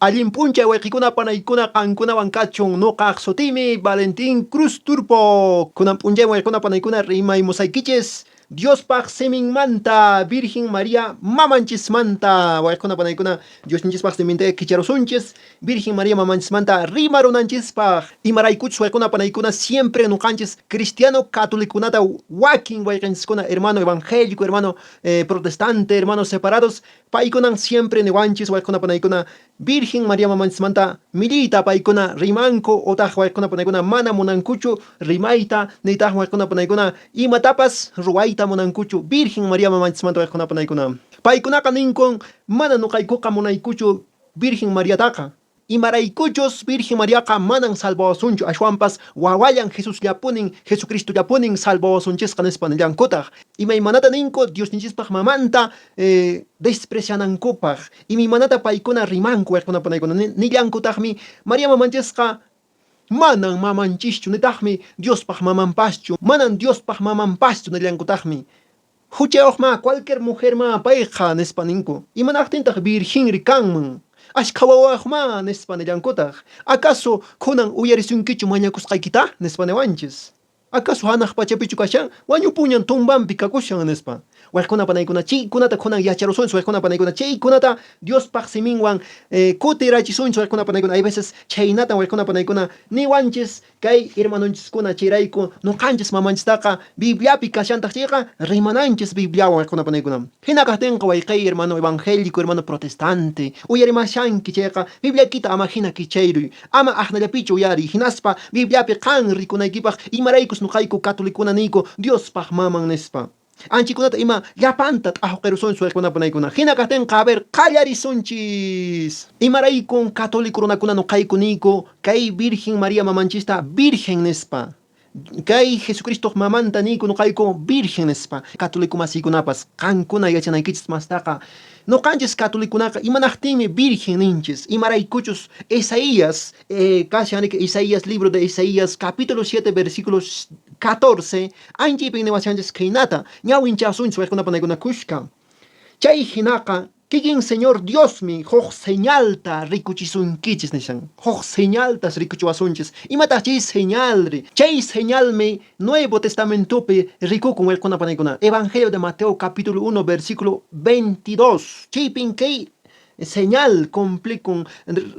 Allin p'unchay wayqikuna panaykuna qankunawan kachun nuqaq sutiymi Valentín Cruz Turpo. Kunan p'unchay wayqikuna panaykuna rimaymusaykichis Diospaq siminmanta, Virgen María mamanchismanta. Wayqikuna panaykuna Diosninchispaq siminta kicharusunchis Virgen María mamanchismanta rimarunanchispaq. Imaraykuchus wayqikuna panaykuna siempre nuqanchis cristiano catolicokunata wakin wayqinchiskuna hermano evangélico, hermano protestante, hermanos separados Paykunan siempre niwanchis wayquna panaykuna Virgen María mamanchismanta milliyta paykuna rimanku otaq wayquna panaykuna mana munankuchu rimayta nitaq wayquna panaykuna imatapas ruwayta munankuchu Virgen María mamanchismanta wayquna panaykuna. Paykunaqa ninkun mana nuqaykuqa munaykuchu Virgen Mariataqa. Imaraykuchus Virgen Mariaqa manan salvawasunchu, ashwanpas wawallan Jesusllapunin, Jesucristollapunin salvawasunchisqa nispa nillankutaq. Imaymanata ninku Diosninchispaq mamanta desprecianankupaq. Imaymanata paykuna rimanku wayquna panaykuna. Nillankutaqmi, María mamanchisqa manan mamanchischu, nitaqmi Diospaq mamanpaschu, manan Diospaq mamanpaschu nillankutaqmi. Huchayuqmá cualquier mujermá payqa, nispa ninku. Imanaqtintaq virginri kanman? Ashkha wawayuqmá, nispa nillankutaq. Acaso khunan uyarisunkichu mañakusqaykita? nispa niwanchis. Acaso hanaq pachapichu kashan? Wañupunñan tumbanpi kakushan, nispa. Wayquna panaykuna, chaykunata khunan yacharusunchis, wayquna panaykuna, chaykunata Diospaq siminwan kutirachisunchis, wayquna panaykuna. Hay veces chhaynatan wayquna panaykuna niwanchis. Kay hermanonchiskuna chayrayku noqanchis mamanchistaqa Bibliapi kashantaq chayqa rimananchis Bibliawan wayquna panaykuna. Hina kaqtinqa wayqey hermano evangélico, hermano protestante, uyarimashanki chayqa Bibliaykita ama hina kichayruy, ama aqnallapichu uyariy, hinaspa Bibliapi qan rikunaykipaq imaraykus noqayku catolicokuna niyku Diospaq maman nispa. Anchikunata ima llapanta t'ajuqirusunchis wayquna panaykuna. Hina kaqtinqa, a ver, qallarisunchis. Imaraykun católico runakuna noqayku niyku kay Virgen María mamanchista virgen nispa? Kay Jesucristoq mamanta niyku noqayku virgen nispa. Católico masiykunapas, qankuna yachanaykichis mastaqa, noqanchis catolicokunaqa imanaqtinmi virgen ninchis? Imaraykuchus Isaías, kashan riki Isaías, libro de Isaías, capítulo 7, versículo 14, Anchaypin niwashanchis khaynata, Ñawinchasunchis wayquna panaykuna kushka. Chay hinaqa kikin Señor Diosmi huk señalta rikuchisunkichis nishan. Huk señaltas rikuchiwasunchis. Imataq chay señalri? Chay señalmi Nuevo Testamentopi rikukun wayquna panaykuna. Evangelio de Mateo capítulo 1 versículo 22. Chaypin kay Señal cumplikun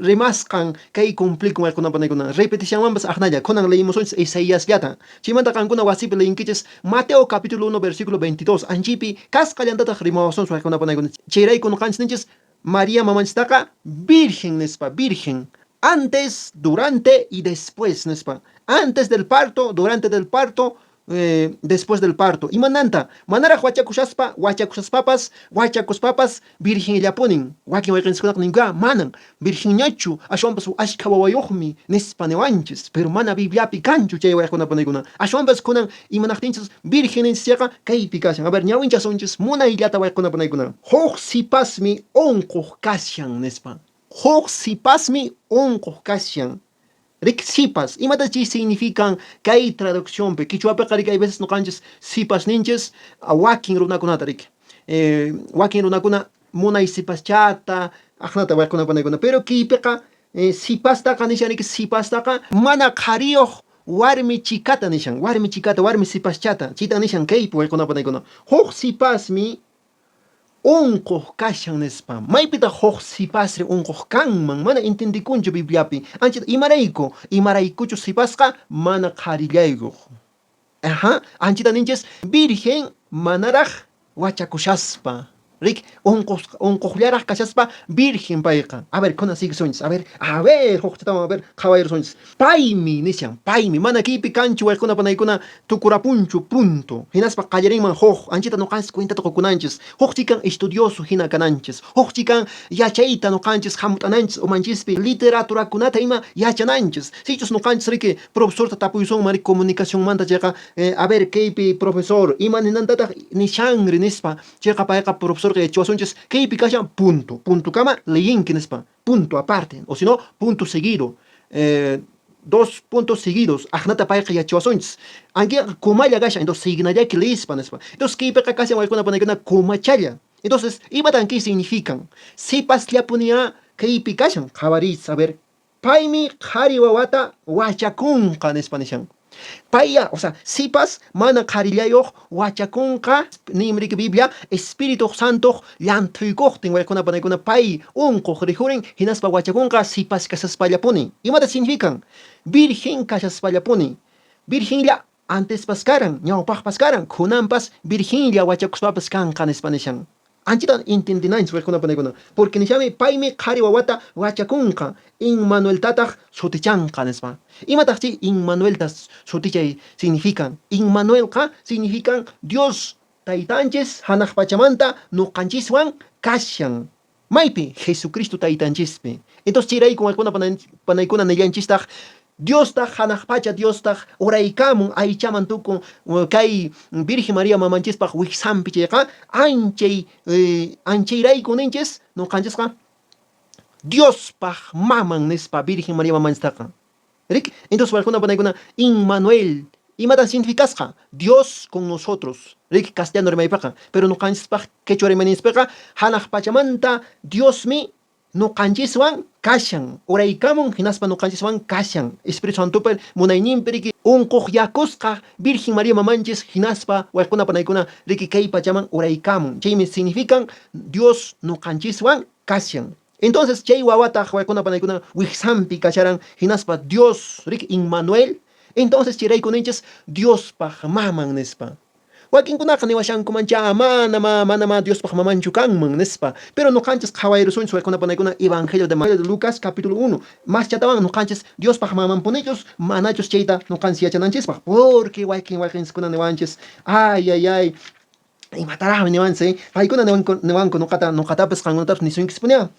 rimasqan kay cumplikun wayquna panaykuna. Repetishanwanpas aqnalla. Kunan leyimusunchis Isaiasllata. Chaymanta qankuna wasipi leyinkichis Mateo capítulo 1 versículo 22. Anchaypi kasqallantataq rimawasunchis wayquna panaykuna. Chayrayku noqanchis ninchis María mamanchistaqa virgen nispa, virgen. Antes, durante y después nispa. Antes del parto, durante del parto, después del parto. Imananta? Manaraq wachakushaspa, wachakushaspapas, wachakuspapas virgenllapunin. Wakin wayqenchiskunaqa ninku, ah, manan virgenñachu, ashwanpas ashkha wawayuqmi nispa niwanchis. Pero mana Bibliapi kanchu chay wayqekuna panaykuna. Ashwanpas kunan imanaqtinchis virgen ninchis chayqa kaypi kashan. A ver, ñawinchasunchis munayllata wayqekuna panaykuna. Huk sipasmi unquq kashan nispa. Huk sipasmi unquq kashan. Rik sipas, imata chay significan kay traduccionpi? Quichuapiqa rik hay veces noqanchis sipas ninchis wakin runakunata rik. Wakin runakuna munay sipaschata, aqnata wayquna panaykuna. Pero kaypiqa sipastaqa nishan rik sipastaqa mana qhariyuq warmi chikata nishan, warmi chikata, warmi sipaschata. Chaytan nishan kaypi wayquna panaykuna. Huk sipasmi Unquq kashan nispa. Maypitaq huk sipasri unquq kanman? Mana entiendekunchu Bibliapi. Anchata imarayku? Imaraykuchu sipasqa mana qharillaykuq? Aha, anchata ninchis virgen manaraq wachakushaspa. Rik, unquqllaraq kashaspa virgen payqa. A ver, kunan siguisunchis. A ver, a ver, hukchatawan a ver, qhawayrusunchis. Paymi nishan, paymi, mana kaypi kanchu wayquna panaykuna tukurapunchu, punto. Hinaspa qallarinman huk, anchata noqanchis cuentata qokunanchis, huk chikan estudioso hina kananchis, huk chikan yachayta noqanchis hamut'ananchis umanchispi literaturakunata ima yachananchis. Sichus noqanchis riki profesorta tapuysunman riki comunicacionmanta chayqa, a ver kaypi profesor ima ninantataq nishanri nispa, chayqa payqa profesorqa yachachiwasunchis kaypi kashan punto, puntokama leyinki nispa. Punto aparte, o si no, punto seguido. Dos puntos seguidos, aqnata payqa yachawasunchis. Ankiqa comalla kashan, entonces signallaki leispa nispa. Entonces kaypiqa kashan waykuna panaykuna comachalla. Entonces, imatan kay significan? Sipasllapuniyá Kaypi kashan, qhawariychis, a ver, paymi qhari wawata wachakunqa nispa nishan. Payya, o sea, sipas mana qharillayoq wachakunqa, ninmi riki Biblia, Espirituq Santoq llanthuykuqtin wayquna panaykuna pay unquq rikhurin hinaspa wachakunqa sipas kashaspallapuni. Imata significan? Virgen kashaspallapuni. Virgenlla antespas karan, ñawpaqpas karan, khunanpas virgenlla wachakuspapas kanqa nispa nishan. Anchatan entiendenanchis wayquna panaykuna, porque nishanmi paymi qhari wawata wachakunqa, Inmanueltataq sutichanqa nispa. Imataq chay Inmanuelta sutichay significan? Inmanuelqa significan Dios Taytanchis hanaq pachamanta noqanchiswan kashan. Maypi? Jesucristo Taytanchispi. Entonces chayraykun wayquna panaykuna nillanchistaq, Diostaq hanaq pacha Diostaq uraykamun aychaman tukun kay Virgen María mamanchispaq wiksanpi chayqa anchay anchayraykun ninchis noqanchisqa Diospaq maman nispa Virgen María mamanchistaqa. Rik? Entonces wayquna panaykuna Inmanuel imatan significasqa? Dios con nosotros. Rik? Castellano rimaypiqa. Pero noqanchispaq quechua rimayninchispiqa hanaq pachamanta Diosmi noqanchiswan kashan, uraykamun hinaspa noqanchiswan kashan. Espíritu Santopa munayninpi riki unquq yakusqa Virgen María mamanchis hinaspa wayquna panaykuna riki kay pachaman uraykamun. Chaymi significan Dios noqanchiswan kashan. Entonces chay wawataq wayquna panaykuna wiksanpi kasharan hinaspa Dios riki Inmanuel. Entonces chayrayku ninchis Diospaq maman nispa. Wakinkunaqa niwashankumanchá manamá, manamá Diospaq mamanchu kanman nispa. Pero noqanchis qhawayrusunchis wayquna panaykuna Evangelio de Lucas capítulo 1. Maschatawan noqanchis Diospaq mamanpunichus manachus chayta noqanchis yachananchispaq. Porque wakin wayqenchiskuna niwanchis, ay, ay, ay, imataraqmi niwanchis, paykuna niwanku, niwanku noqata, noqatapas qankunatapas nisunkispunia.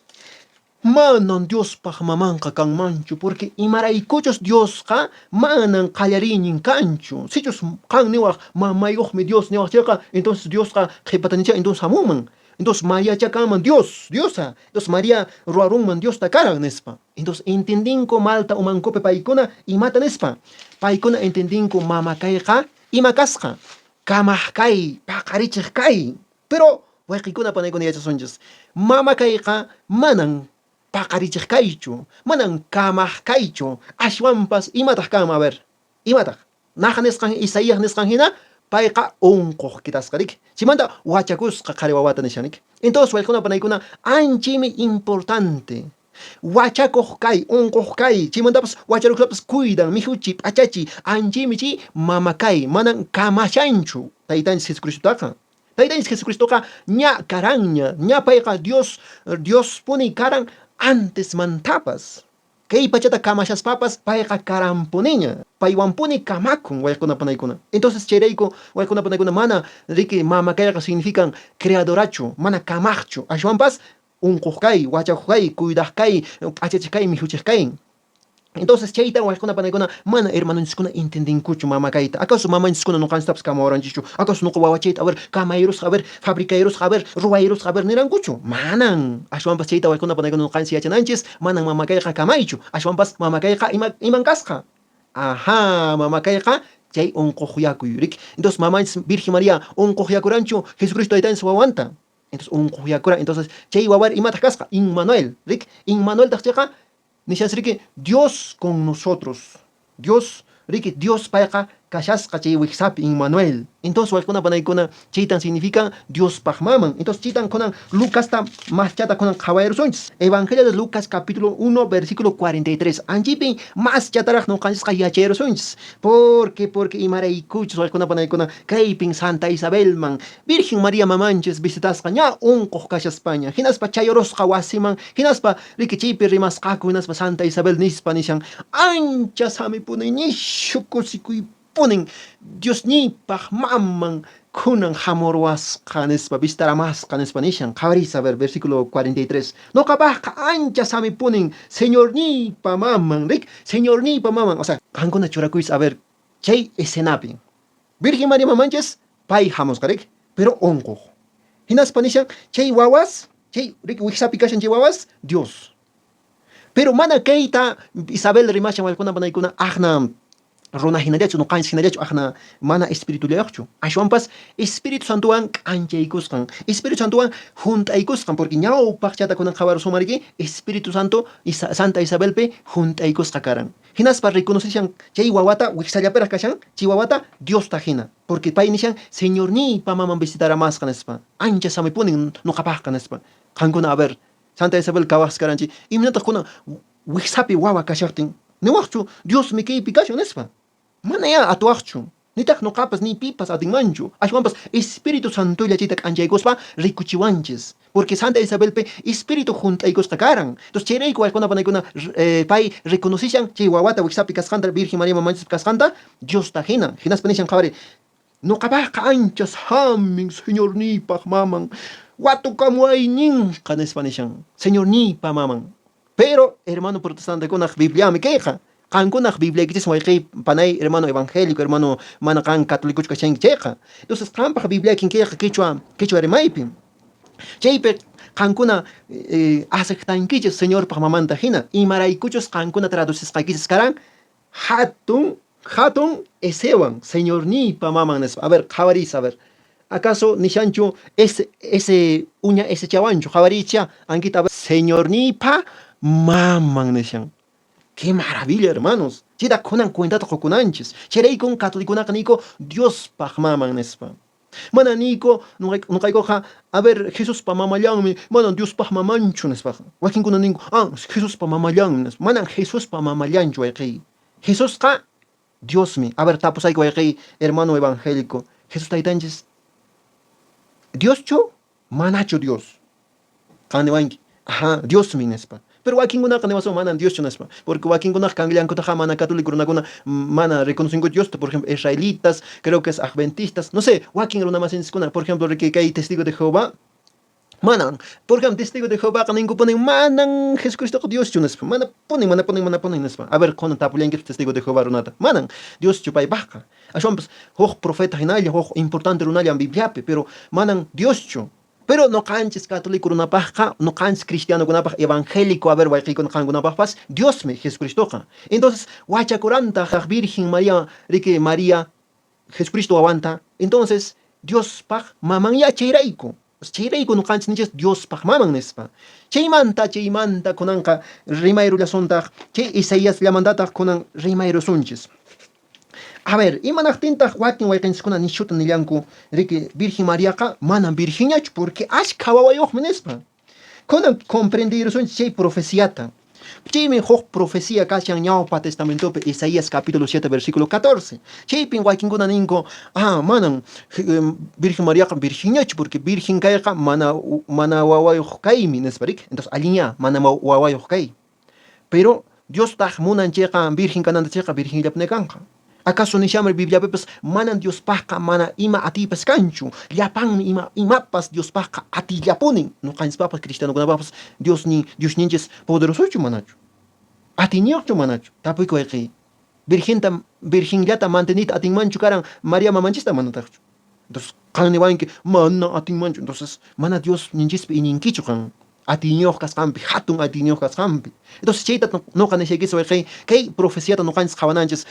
Manan Diospaq mamanqa kanmanchu, porque imaraykuchus Diosqa manan qallariynin kanchu. Sichus qan niwaq mamayuqmi Dios niwaq chayqa, entonces Diosqa qhepatanichá entonces hamunman. Entonces Mariachá kanman Dios, Diosa. Entonces María ruwarunman Diosta karan nispa. Entonces entendinku malta umankupi paykuna imata nispa. Paykuna entendinku mama kayqa ima kasqa, kamaq kay, paqarichiq kay. Pero wayqikuna panaykuna yachasunchis, mama kayqa manan paqarichiq kaychu, manan kamaq kaychu, ashwanpas imataq kanman? A ver, imataq? Naq nisqan Isaías nisqan hina payqa unquq quedasqa riki. Chaymanta wachakusqa qhari wawata nishan riki. Entonces wayqikuna panaykuna anchaymi importante Wachakuq kay, unquq kay, chaymantapas wacharuqtapas cuidan, mikhuchiy, p'achachiy, anchaymi chay mama kay, manan kamashanchu Taytanchis Jesucristotaqa. Taytanchis Jesucristoqa ña karanña, ña payqa Dios, Diospuni karan antesmantapas. Kay pachata kamashaspapas payqa karanpuniña, paywanpuni kamakun wayquna panaykuna. Entonces chayrayku wayquna panaykuna mana riki mama kayqa significan creadorachu, mana kamaqchu, ashwanpas Unquq kay, wachakuq kay, cuidaq kay, p'achachiq kay, mikhuchiq kay. Entonces chaytan wayquna panaykuna mana hermanonchiskuna entendinkuchu mama kayta. Acaso mamanchiskuna noqanchistapas kamawaranchikchu? Acaso noqa wawachayta a ver kamayrusqa a ver fabricayrusqa a ver ruwayrusqa a ver nirankuchu? Manan. Ashwanpas chayta wayquna panaykuna noqanchis yachananchis, manan mama kayqa kamaychu. Ashwanpas mama kayqa ima iman kasqa? Aha, mama kayqa chay unquqyakuy, riki. Entonces mamanchis Virgen María unquqyakuranchu Jesucristo taytanchis wawanta? Entonces unquqyakuran. Entonces chay wawari imataq kasqa? Inmanuel, riki. Inmanueltaq chayqa nishansi riki Dios con nosotros. Dios, riki, Dios payqa kashasqa chay wiksapi, Inmanuel. Entonces wayquna panaykuna chaytan significan Diospaq maman. Entonces chaytan kunan Lucasta maschata kunan qhawayrusunchis. Evangelio de Lucas capítulo 1 versículo 43. Anchipin maschataraq noqanchisqa yachayrusunchis. Porque, porque imaraykuchus wayquna panaykuna kaypin Santa Isabelman Virgen María mamanchis visitasqa ña unquq kashaspaña, hinaspa chayurusqa wasiman, hinaspa riki chaypi rimasqaku, hinaspa Santa Isabel nispa nishan, Ancha samipuni ñishu kusikuypunin Diosniypaq maman kunan hamuruwasqa nispa, vistaramasqa nispa nishan. Qhawariychis a ver, versículo 43. Noqapaqqa ancha samipunin Señorniypa maman, rik, Señorniypa maman, o sea, qankuna churakuychis a ver chay escenapi. Virgen María mamanchis pay hamusqa riki, pero unquq. Hinaspa nishan chay wawas, chay riki wiksapi kashan chay wawas, Dios. Pero mana kayta Isabel rimashan wallkuna panaykuna aqna Runa hinallachu, noqanchis hinallachu, aqna mana espiritullayoqchu. Ashwanpas Espíritu Santowan k'anchaykusqan, Espíritu Santowan hunt'aykusqan, porque ñawpaq chata kunan qhawarusunman riki, Espíritu Santo Santa Isabelpi hunt'aykusqa karan. Hinaspa reconoceshan chay wawata wijsallapiraq kashan, chay wawata Diosta hina, porque pay nishan, Señorniypa maman visitaramasqa nispa, ancha samipunin noqapaqqa nispa. Qankuna, a ver, Santa Isabel kawaqsi karan chay, imaynataq kunan wijsapi wawa kashaqtin, niwaqchu Diosmi kaypi kashan nispa? Manayá atuwaqchu, nitaq noqapas ni pipas atinmanchu. Ashwanpas Espíritu Santolla chayta k'anchaykuspa rikuchiwanchis. Porque Santa Isabelpi Espíritu hunt'aykusqa karan. Entonces chayrayku wayquna panaykuna pay reconoceshan chay wawata wijsapi kasqanta, Virgen María mamanchis kasqanta Diosta hina. Hinaspa nishan qhawari, Noqapaqqa ancha samin Señorniypaq maman watukamuwayninqa nispa nishan, Señorniypa maman. Pero hermano protestantekunaq Bibliami kayqa. Qankunaq Bibliaykichismi wayqey panay hermano evangélico, hermano mana qan católicochu kashanki chayqa. Entonces qanpaq Bibliaykin kayqa quechua, quechua rimaypi. Chaypi qankuna aceptankichis Señorpaq mamanta hina, imaraykuchus qankuna traducisqaykichis karan Hatun, hatun esewan, Señorniypa maman nispa. A ver, qhawariychis, a ver. Acaso nishanchu ese, ese uña esechawanchu? Qhawariychisyá, ankita, a ver. Señorniypa maman nishan. Qué maravilla, hermanos. Chayta kunan cuentata qokunanchis. Chayraykun catolicokunaqa niyku Diospaq maman nispa. Mana niyku, noqaykuqa, a ver, Jesuspa mamallanmi, manan Diospaq mamanchu, nispaqa. Wakinkuna ninku, ah, Jesuspa mamallanmi, nispa. Manan Jesuspa mamallanchu, wayqey. Jesusqa Diosmi. A ver, tapusayki, wayqey, hermano evangélico, Jesús taytanchis Dioschu, manachu Dios? Qan niwanki, Ajá, Diosmi, nispa. Pero wakinkunaqa niwasun, manan Dioschu, nispa. Porque wakinkunaqa kanllankutaqa mana católico runakuna mana reconocenkuchu Diosta. Por ejemplo, israelitas, creo que es adventistas, no sé, wakin runamasinchiskuna, por ejemplo, riki kay testigo de Jehová, manan. Por ejemplo, testigo de Jehovaqa ninkupunin, manan Jesucristoqa Dioschu, nispa. Manapunin, manapunin, manapunin, nispa. A ver, kunan tapullankichu testigo de Jehová runata. Manan Dioschu paypaqqa. Ashwanpas huk profeta hinalla, huk importante runallan Bibliapi, pero manan Dioschu. Pero noqanchis católico runapaqqa, noqanchis cristianokunapaq, evangélico, a ver, wayqiykuna qankunapaqpas, Diosmi Jesucristoqa. Entonces, wachakurantaq Virgen María, riki María, Jesucristo wawanta. Entonces, Diospaq mamanyá chayrayku. Chayrayku noqanchis ninchis Diospaq maman nispa. Chaymanta, chaymanta kunanqa rimayrullasuntaq, chay Isaíasllamantataq kunan rimayrusunchis. A ver, imanaqtintaq wakin wayqenchiskuna nishuta nillanku, riki, Virgen Mariaqa manan virgenñachu, porque askha wawayoqmi nispa. Kunan comprendeyrusunchis chay profeciata. Chaymi huk profecía kashan Ñawpa Testamentopi, Isaías capítulo 7, versículo 14. Chaypin wakinkuna ninku, ah, manan Virgen Mariaqa virgenñachu, porque virgen kayqa mana, mana wawayoq kaymi, nispa, riki. Entonces, allinyá, mana wawayoq kay. Pero Diostaq munan chayqa virgen kananta chayqa virgenllapuni kanqa. Acaso nishanmi Bibliapipas manan Diospaqqa mana ima atiypas kanchu, llapanmi ima imapas Diospaqqa atiyllapunin. Noqanchispaqpas cristianokunapaqpas Diosnin Diosninchis poderosochu manachu? Atiyniyoqchu manachu? Tapuyku wayqiy. Virgenta virgenllata manteniyta atinmanchu karan María mamanchista manataqchu? Entonces qan niwanki mana atinmanchu. Entonces mana Diosninchispi iñinkichu qan. Atiyniyuq kasqanpi, hatun atiyniyuq kasqanpi. Entonces chayta noqa nishaykichis wayqey, kay profeciata noqanchis qhawananchis,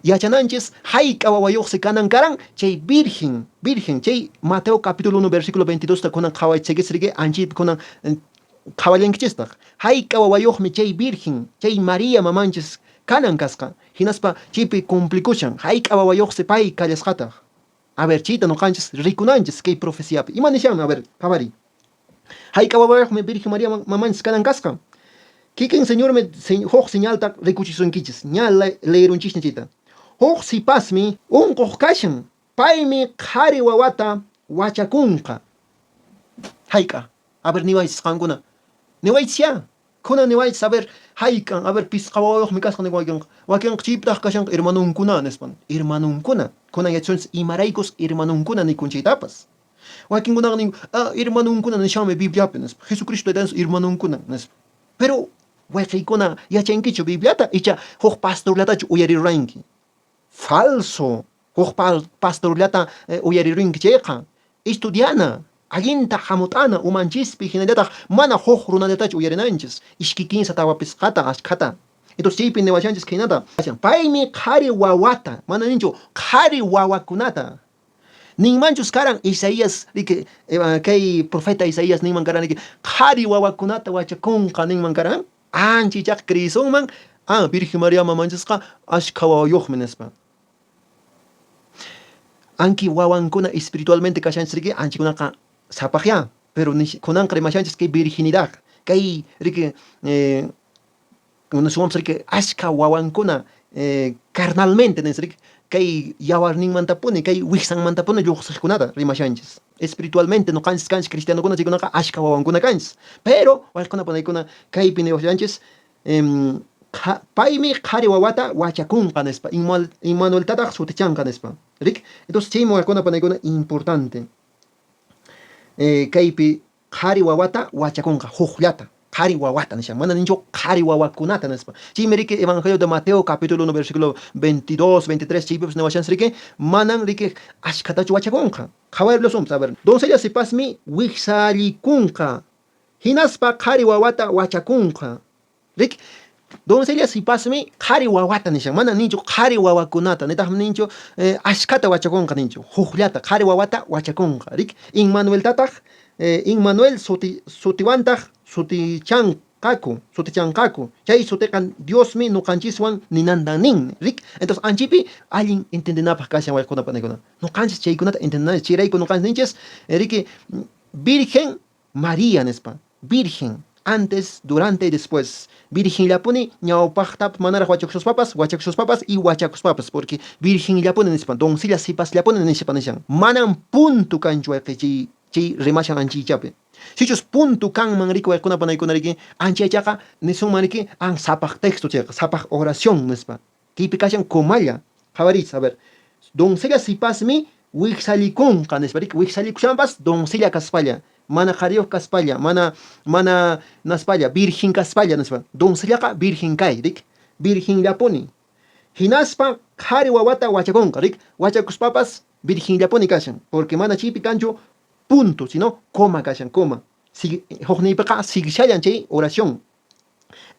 yachananchis hayk'a wawayuqsi kanan karan chay virgen, virgen, chay Mateo capítulo 1 versículo 22 ta kunan qhawaychaykichis riki, anchaypi kunan qhawallankichistaq. Hayk'a wawayuqmi chay virgen, chay María mamanchis kanan kasqa, hinaspa chaypi cumplikushan, hayk'a wawayuqsi pay kallasqataq. A ver, chayta noqanchis rikunanchis kay profeciapi. Ima nishanmi? A ver, qhawariy. Hayk'a wawayuqmi Virgen María mamanchis kanan kasqa? Kikin Señormi huk señalta rikuchisunkichis. Ña leerunchisña chayta. Huk sipasmi unquq kashan. Paymi qhari wawata wachakunqa. Hayk'a? A ver, niwaychis qankuna. Niwaychisyá. Kunan niwaychis, a ver, hayk'an? A ver, pisqa wawayuqmi kasqa ninku wakinqa. Wakinqa chaypitaq kashanqa hermanonkuna nispan. Hermanonkuna. Kunan yachasunchis imaraykus hermanonkuna nikun chaytapas. Wakinkunaqa ninku, ah, hermanonkuna nishanmi Bibliapi, nispa. Jesucristo taytanchis hermanonkuna, nispa. Pero wayqiykuna, yachankichu Bibliata icha huk pastorllatachu uyariruranki? Falso! Huk pastorllata uyarirunki chayqa, estudiana, allinta hamut'ana umanchispi, hinallataq mana huk runallatachu uyarinanchis, ishki kinsa tawa pisqata, askhata. Entonces chaypi niwashanchis khaynata, paymi qhari wawata, mana ninchu qhari wawakunata. Ninmanchus karan Isaías, riki, kay profeta Isaías ninman karan, riki, qhari wawakunata wachakunqa ninman karan, ancha ichaqa creyisunman, ah, Virgen María mamanchisqa askha wawayuqmi nispa. Anki wawankuna espiritualmente kashanchis riki, anchikunaqa sapaqyá, pero kunanqa rimashanchis kay virginidad, kay riki, Niswanpas riki askha wawankuna carnalmente ninchis riki kay yawarninmantapuni kay wijsanmantapuni lluqsiqkunata rimashanchis. Espiritualmente noqanchis kanchis cristianokuna chaykunaqa askha wawankuna kanchis. Pero wayqikuna panaykuna kaypi niwashanchis paymi qhari wawata wachakunqa nispa, Immanueltataq sutichanqa nispa. Riki? Entonces chaymi wayqikuna panaykuna importante kaypi Qhari wawata wachakunqa hukllata, qhari wawata nishan, mana ninchu qhari wawakunata nispa. Chaymi riki Evangelio de Mateo capítulo 1 versículo 22, 23 chaypipas niwashanchis riki, manan riki ashkhatachu wachakunqa. Qhawarirlusunpas, a ver. Doncella sipasmi wijsallikunqa, hinaspa qhari wawata wachakunqa. Riki, doncella sipasmi qhari wawata nishan, mana ninchu qhari wawakunata, nitaqmi ninchu ashkhata wachakunqa ninchu, hukllata qhari wawata wachakunqa. Riki, Inmanueltataq, Inmanuel suti, sutiwantaq sutichanqaku, sutichanqaku. Chay sutiqa Diosmi noqanchiswan ninantan nin. Riki, entonces anchipi allin entiendenapaq kashan wayqikuna panikuna. Noqanchis chaykunata entiendenanchis, chayrayku noqanchis ninchis, riki, Virgen María nispa, virgen, antes, durante y después. Virgenllapuni ñawpaqtapas manaraq wachakushaspapas, wachakushaspapas y wachakuspapas, porque virgenllapuni nispa, doncella sipasllapuni nispa nishan. Manan punto kanchu wayqi chay chay rimashan anchaychapi. Sichus punto kanman riki wayqikuna panaykuna riki, anchaychaqa nisunman riki an sapaq texto chayqa, sapaq oración nispa. Kaypi kashan comalla. Qhawariychis, a ver. Doncella sipasmi wijsallikunqa nispa. Riki, wijsallikushanpas doncella kaspalla, mana qhariyuq kaspalla, mana mana naspalla, virgen kaspalla nispa. Doncellaqa virgen kay, rik. Virgenllapuni. Hinaspa qhari wawata wachakunqa, rik. Wachakuspapas virgenllapuni kashan, porque mana chaypi kanchu punto, sino coma kashan, coma. Hukniypiqa sigishallan chay oración.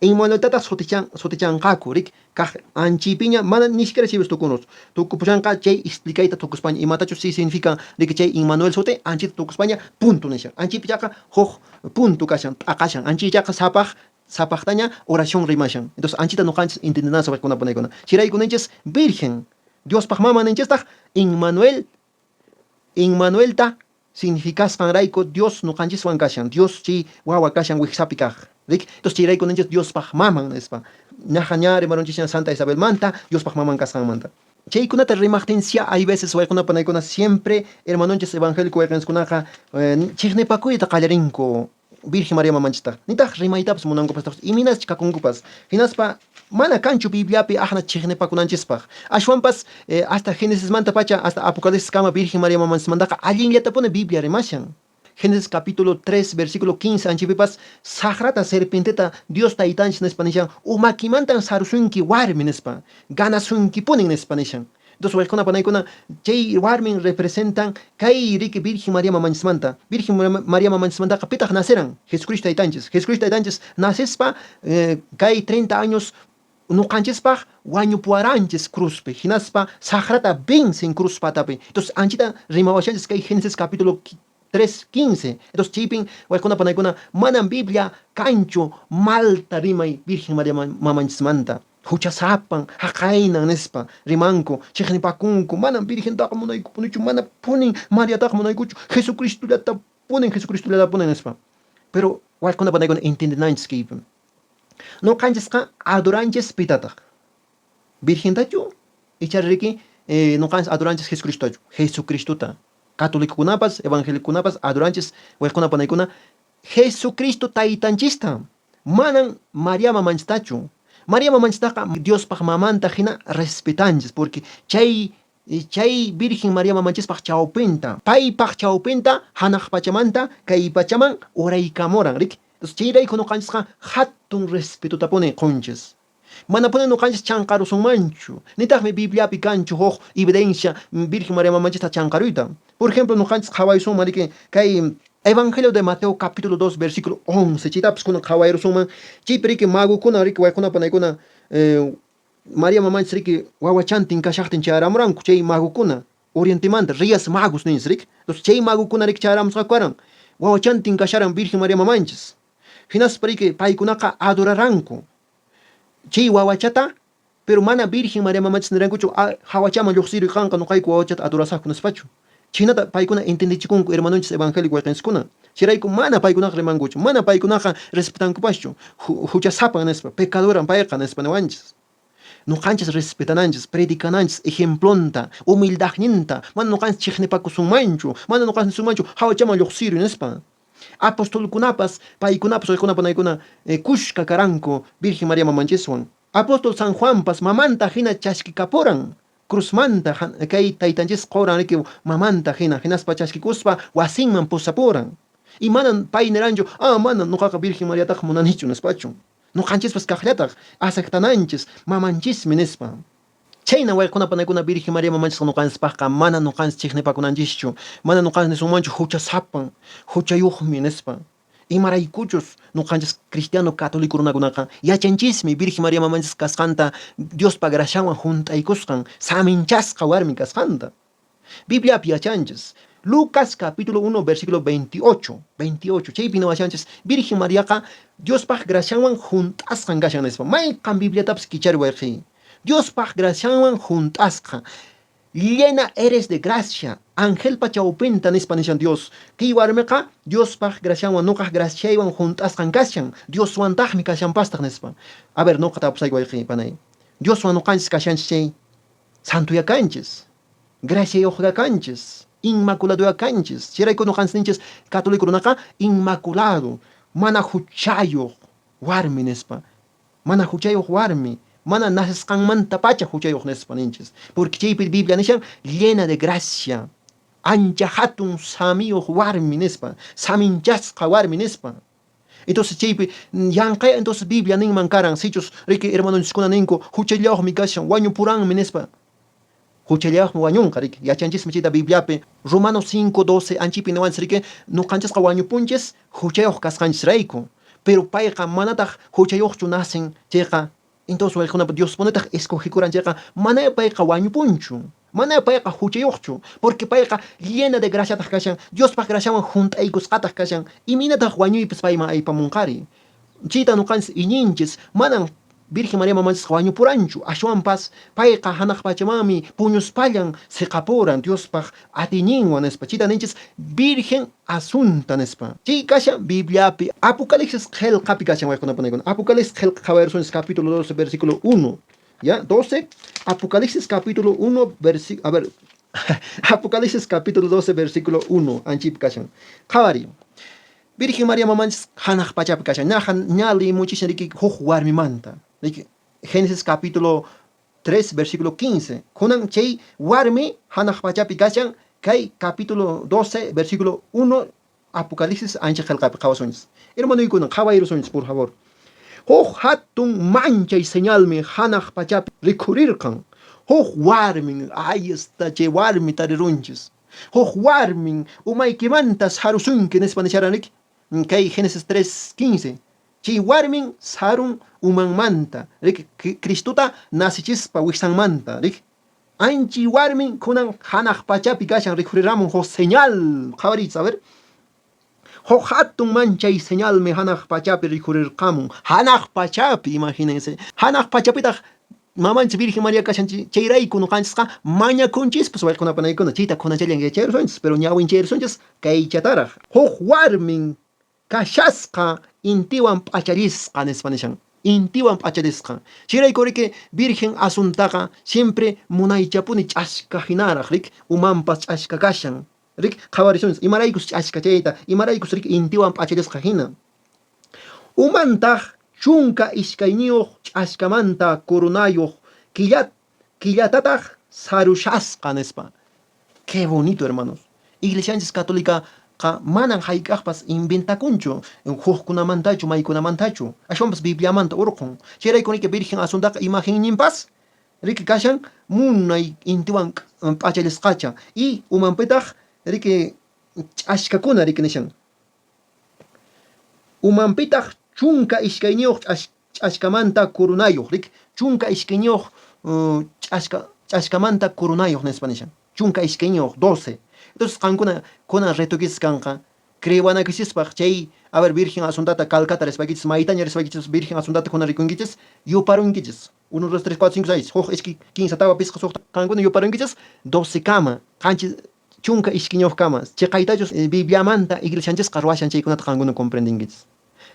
Inmanueltataq sutichan, sutichanqaku, rik, kaq anchiypiña mana ni siquiera chaypis tukunus. Tukupushanqa chay explicayta tukuspaña, imatachus si significan, rik, chay Inmanuel suti anchita tukuspaña punto nishan. Anchiypi chaqa huk punto kashan, t'aqashan. Anchiy chaqa sapaq, sapaqtaña oración rimashan. Entonces anchita nuqanchis entendenanchis wayqikuna panaykuna. Chayrayku ninchis Virgen, Diospaq mama ninchistaq Inmanuel, Inmanuelta significasqanrayku Dios noqanchiswan kashan, Dios chay wawa kashan wijsapi kaq, rik? Entonces chayrayku ninchis Diospaq maman nispa. Ñaqa ña rimarunchisña Santa Isabelmanta, Diospaq maman kasqanmanta. Chaykunata rimaqtinchis hay veces wayquna panaykuna siempre hermanonchis evangélico wayqenchiskunaqa chiqnipakuyta qallarinku Virgen María mamanchistaq. Nitaq rimaytapas munankupastaq, imaynaschi kakunkupas. Hinaspa mana kanchu Bibliapi aqna chiqnipakunanchispaq. Ashwanpas hasta Genesismantapacha hasta Apocalipsiskama Virgen María mamanchismantaqa allinllatapuni Biblia rimashan. Génesis capítulo 3 versículo 15 anchipipas saqrata serpienteta Dios taytanchis nispa nishan, umakimantan sarusunki warmi nispa, ganasunkipunin nispa nishan. Entonces wayqikuna panaykuna chay warmin representan kay riki Virgen María mamanchismanta. Virgen María mamanchismantaqa pitaq naceran? Jesucristo taytanchis. Jesucristo taytanchis nacespa kay 30 años nuqanchispaq wañupuwaranchis cruzpi, hinaspa saqrata vencen cruz patapi. Entonces anchita rimawashanchis kay Génesis capítulo 3:15. Entonces chaypin wayqikuna panaykuna manan Biblia kanchu malta rimay Virgen María mamanchismanta. Huchasapan, haqaynan nispa rimanku, chiqnipakunku, manan Virgentaqa munaykupunichu, mana punin Mariataqa munaykuchu, Jesucristollatapunin, Jesucristollatapunin nispa. Pero wayqikuna panaykuna entiendenanchis kaypi. Noqanchisqa adoranchis pitataq? Virgentachu? Ichari riki noqanchis adoranchis Jesucristotachu? Jesucristota. Catolicokunapas, evangelicokunapas adoranchis wayqikuna panaykuna Jesucristo taytanchista. Manan María mamanchistachu. María mamanchistaqa Diospaq mamanta hina respetanchis, porque chay chay Virgen María mamanchispaq chawpinta, paypaq chawpinta hanaq pachamanta kay pachaman uraykamuran, riki? Entonces chayrayku noqanchisqa hatun respetotapuni qonchis. Manapuni noqanchis chanqarusunmanchu, nitaqmi Bibliapi kanchu huk evidencia Virgen María mamanchista chanqaruyta. Por ejemplo, noqanchis qhawaysunman, riki, kay. Evangelio de Mateo capítulo 2 versículo 11 chaytapas kunan qhawayrusunman. Chaypi riki magokuna riki wayquna panaykuna María mamanchis riki wawachantin kashaqtin chayaramuranku chay magokuna orientemanta reyes magos ninchis riki. Entonces chay magokuna riki chayaramusqaku karan wawachantin kasharan Virgen María mamanchis. Hinaspa riki paykunaqa adoraranku chay wawachata. Pero mana Virgen María mamanchis nirankuchu, Hawachaman lluqsiruy qanqa nuqayku wawachata adorasaqku nispachu. Chhaynata paykuna entendechikunku hermanonchis evangélico wayqenchiskuna. Chayrayku mana paykunaqa rimankuchu, mana paykunaqa respetankupaschu, huchasapan nispa, pecadoran payqa nispa niwanchis. Nuqanchis respetananchis, predicananchis ejemplonta, humildadninta, mana nuqanchis chiqnipakusunmanchu, mana nuqanchis nisunmanchu hawachaman lluqsiruy nispa. Apostolkunapas, paykunapas wayquna panaykuna kushka karanku Virgen María mamanchiswan. Apóstol San Juanpas mamanta hina chaskikapuran, cruzmanta kay taytanchis qoran riki mamanta hina, hinaspa chaskikuspa wasinman pusapuran. Y manan pay niranchu, ah, manan noqaqa Virgen Mariataqa munanichu nispachu. Noqanchispas kaqllataq aceptananchis mamanchismi nispa. Chhayna wayquna panaykuna Virgen María mamanchisqa noqanchispaqqa mana noqanchis chiqnipakunanchischu, mana noqanchis nisunmanchu huchasapan, huchayuqmi nispa. Imaraykuchus noqanchis cristiano católico runakunaqa yachanchismi Virgen María mamanchis kasqanta Diospa gracianwan hunt'aykusqan, saminchasqa warmi kasqanta. Bibliapi yachanchis. Lucas capítulo 1 versículo 28, 28 chaypi niwashanchis Virgen Mariaqa Diospaq gracianwan hunt'asqan kashan nispa. Mayqan Bibliatapas kichari wayqey. Diospaq gracianwan hunt'asqa. Llena eres de gracia, angelpa chawpinta nispa nishan Dios. Kay warmiqa Diospaq gracianwan noqaq graciaywan hunt'asqan kashan, Dioswantaqmi kashanpastaq nispa. A ver, noqa tapusayki wayqey panay. Dioswan noqanchis kashanchis chay, santoya kanchis, graciayuqqa kanchis, inmaculadoya kanchis. Chayrayku noqanchis ninchis católico runaqa inmaculado, mana huchayuq warmi nispa. Mana huchayuq warmi, mana nacesqanmantapacha huchayuq nispa ninchis. Porque chaypi Biblia nishan llena de gracia, ancha hatun samiyuq warmi nispa, saminchasqa warmi nispa. Entonces chaypi yanqaya entonces Biblia ninman karan, sichus riki hermanonchiskuna ninku huchallayuqmi kashan, wañupuranmi nispa. Huchallayuqmi wañunqa riki, yachanchismi chayta Bibliapi. Romanos 5:12 anchipi niwanchis riki, noqanchisqa wañupunchis huchayuq kasqanchisrayku. Pero payqa manataq huchayuqchu nacen chayqa, entonces wayqekunapa Diospunitaq escogikuran chayqa, manaya payqa wañupunchu, manaya payqa huchayuqchu, porque payqa llena de graciataq kashan, Diospaq graciawan hunt'aykusqataq kashan, imaynataq wañuypis payman aypamunqari? Chayta noqanchis iñinchis, manan Virgen María mamanchisqa wañupuranchu, ashwanpas payqa hanaq pachamanmi puñuspallan seqapuran Diospaq atiyninwan nispa. Chayta ninchis Virgen Asunta nispa. Chay kashan Bibliapi, Apocalipsis qelqapi kashan wayquna panaykuna. Apocalipsis qelqa qhawayrusunchis capítulo 12 versículo 1. Ya, 12, Apocalipsis capítulo 1 versículo, a ver, Apocalipsis capítulo 12 versículo 1 anchaypi kashan. Qhawariy. Virgen María mamanchis hanaq pachapi kashan. Ña, ña leemunchisña riki huk warmimanta. Riki Génesis capítulo 3 versículo 15. Kunan chay warmi hanaq pachapi kashan kay capítulo 12 versículo 1 Apocalipsis ancha qelqapi qhawasunchis. Hermanoykuna qhawayrusunchis por favor. Huk hatun manchay señalmi hanaq pachapi rikhurirqan. Huk warmin, ahí está chay warmi tarirunchis. Huk warmin umaykimanta sarusunki nispa nisharan riki. Kay Génesis 3:15. Chay warmin sarun umanmanta, riki, Cristota nacichispa wiksanmanta, riki. Anchay warmin kunan hanaq pachapi kashan rikhuriramun huk señal. Qhawariychis, a ver. Huk hatun manchay señalmi hanaq pachapi rikhurirqamun. Hanaq pachapi, imagínense. Hanaq pachapitaq mamanchis Virgen María kashan chayrayku noqanchisqa mañakunchispas wayquna panaykuna chayta kunachallan yachayrusunchis, pero ñawinchayrusunchis kaychataraq. Huk warmin kashasqa intiwan p'achallisqa nispa nishan. Intiwan p'achallisqa. Chayrayku riki Virgen Asuntaqa siempre munaychapuni ch'aska hinaraq riki umanpas ch'aska kashan. Riki, qhawarisunchis, imaraykus ch'aska chayta, imaraykus riki intiwan p'achallisqa hina. Umantaq 12 ch'askamanta coronayoq killatataq sarushasqa nispa. Qué bonito, hermanos. Iglesianchis católicaqa manan hayk'aqpas inventakunchu hukkunamantachu, maykunamantachu, ashwanpas Bibliamanta urqun. Chayrayku riki Virgen Asuntaqa imagenninpas riki kashan munay intiwan p'achallisqacha y umanpitaq riki ch'askakuna riki nishan. Umanpitaq 12 ch'askamanata coronayuq, rik? 12 ch'askamanta coronayuq nispa nishan. 12, 12. Entonces qankuna kunan retoykichis kanqa creewanaykichispaq chay, a ver, Virgen Asuntata Calcata rispaykichis, maytaña rispaykichis Virgen Asuntata kunan rikunkichis, yuparunkichis. 1, 2, 3, 4, 5, 6, huk, iskay, kinsa, tawa, pisqa, suqta. Qankuna yuparunkichis 12 kama, 72 kama. Chiqaytachus Bibliamanta iglesianchisqa ruwashan chaykunata qankuna comprendinkichis.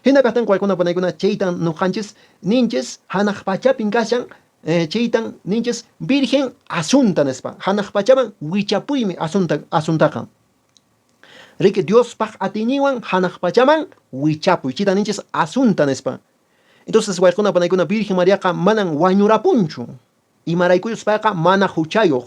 Hina kaqtinqa waykuna panaykuna chaytan nuqanchis ninchis hanaq pachapin kashan, chaytan ninchis Virgen Asunta nispa. Hanaq pachaman wichapuymi asunta asuntaqa. Riki Diospaq atiyninwan hanaq pachaman wichapuy. Chaytan ninchis Asunta nispa. Entonces waykuna panaykuna Virgen Mariaqa manan wañurapunchu. Imaraykuyus payqa mana huchayuq.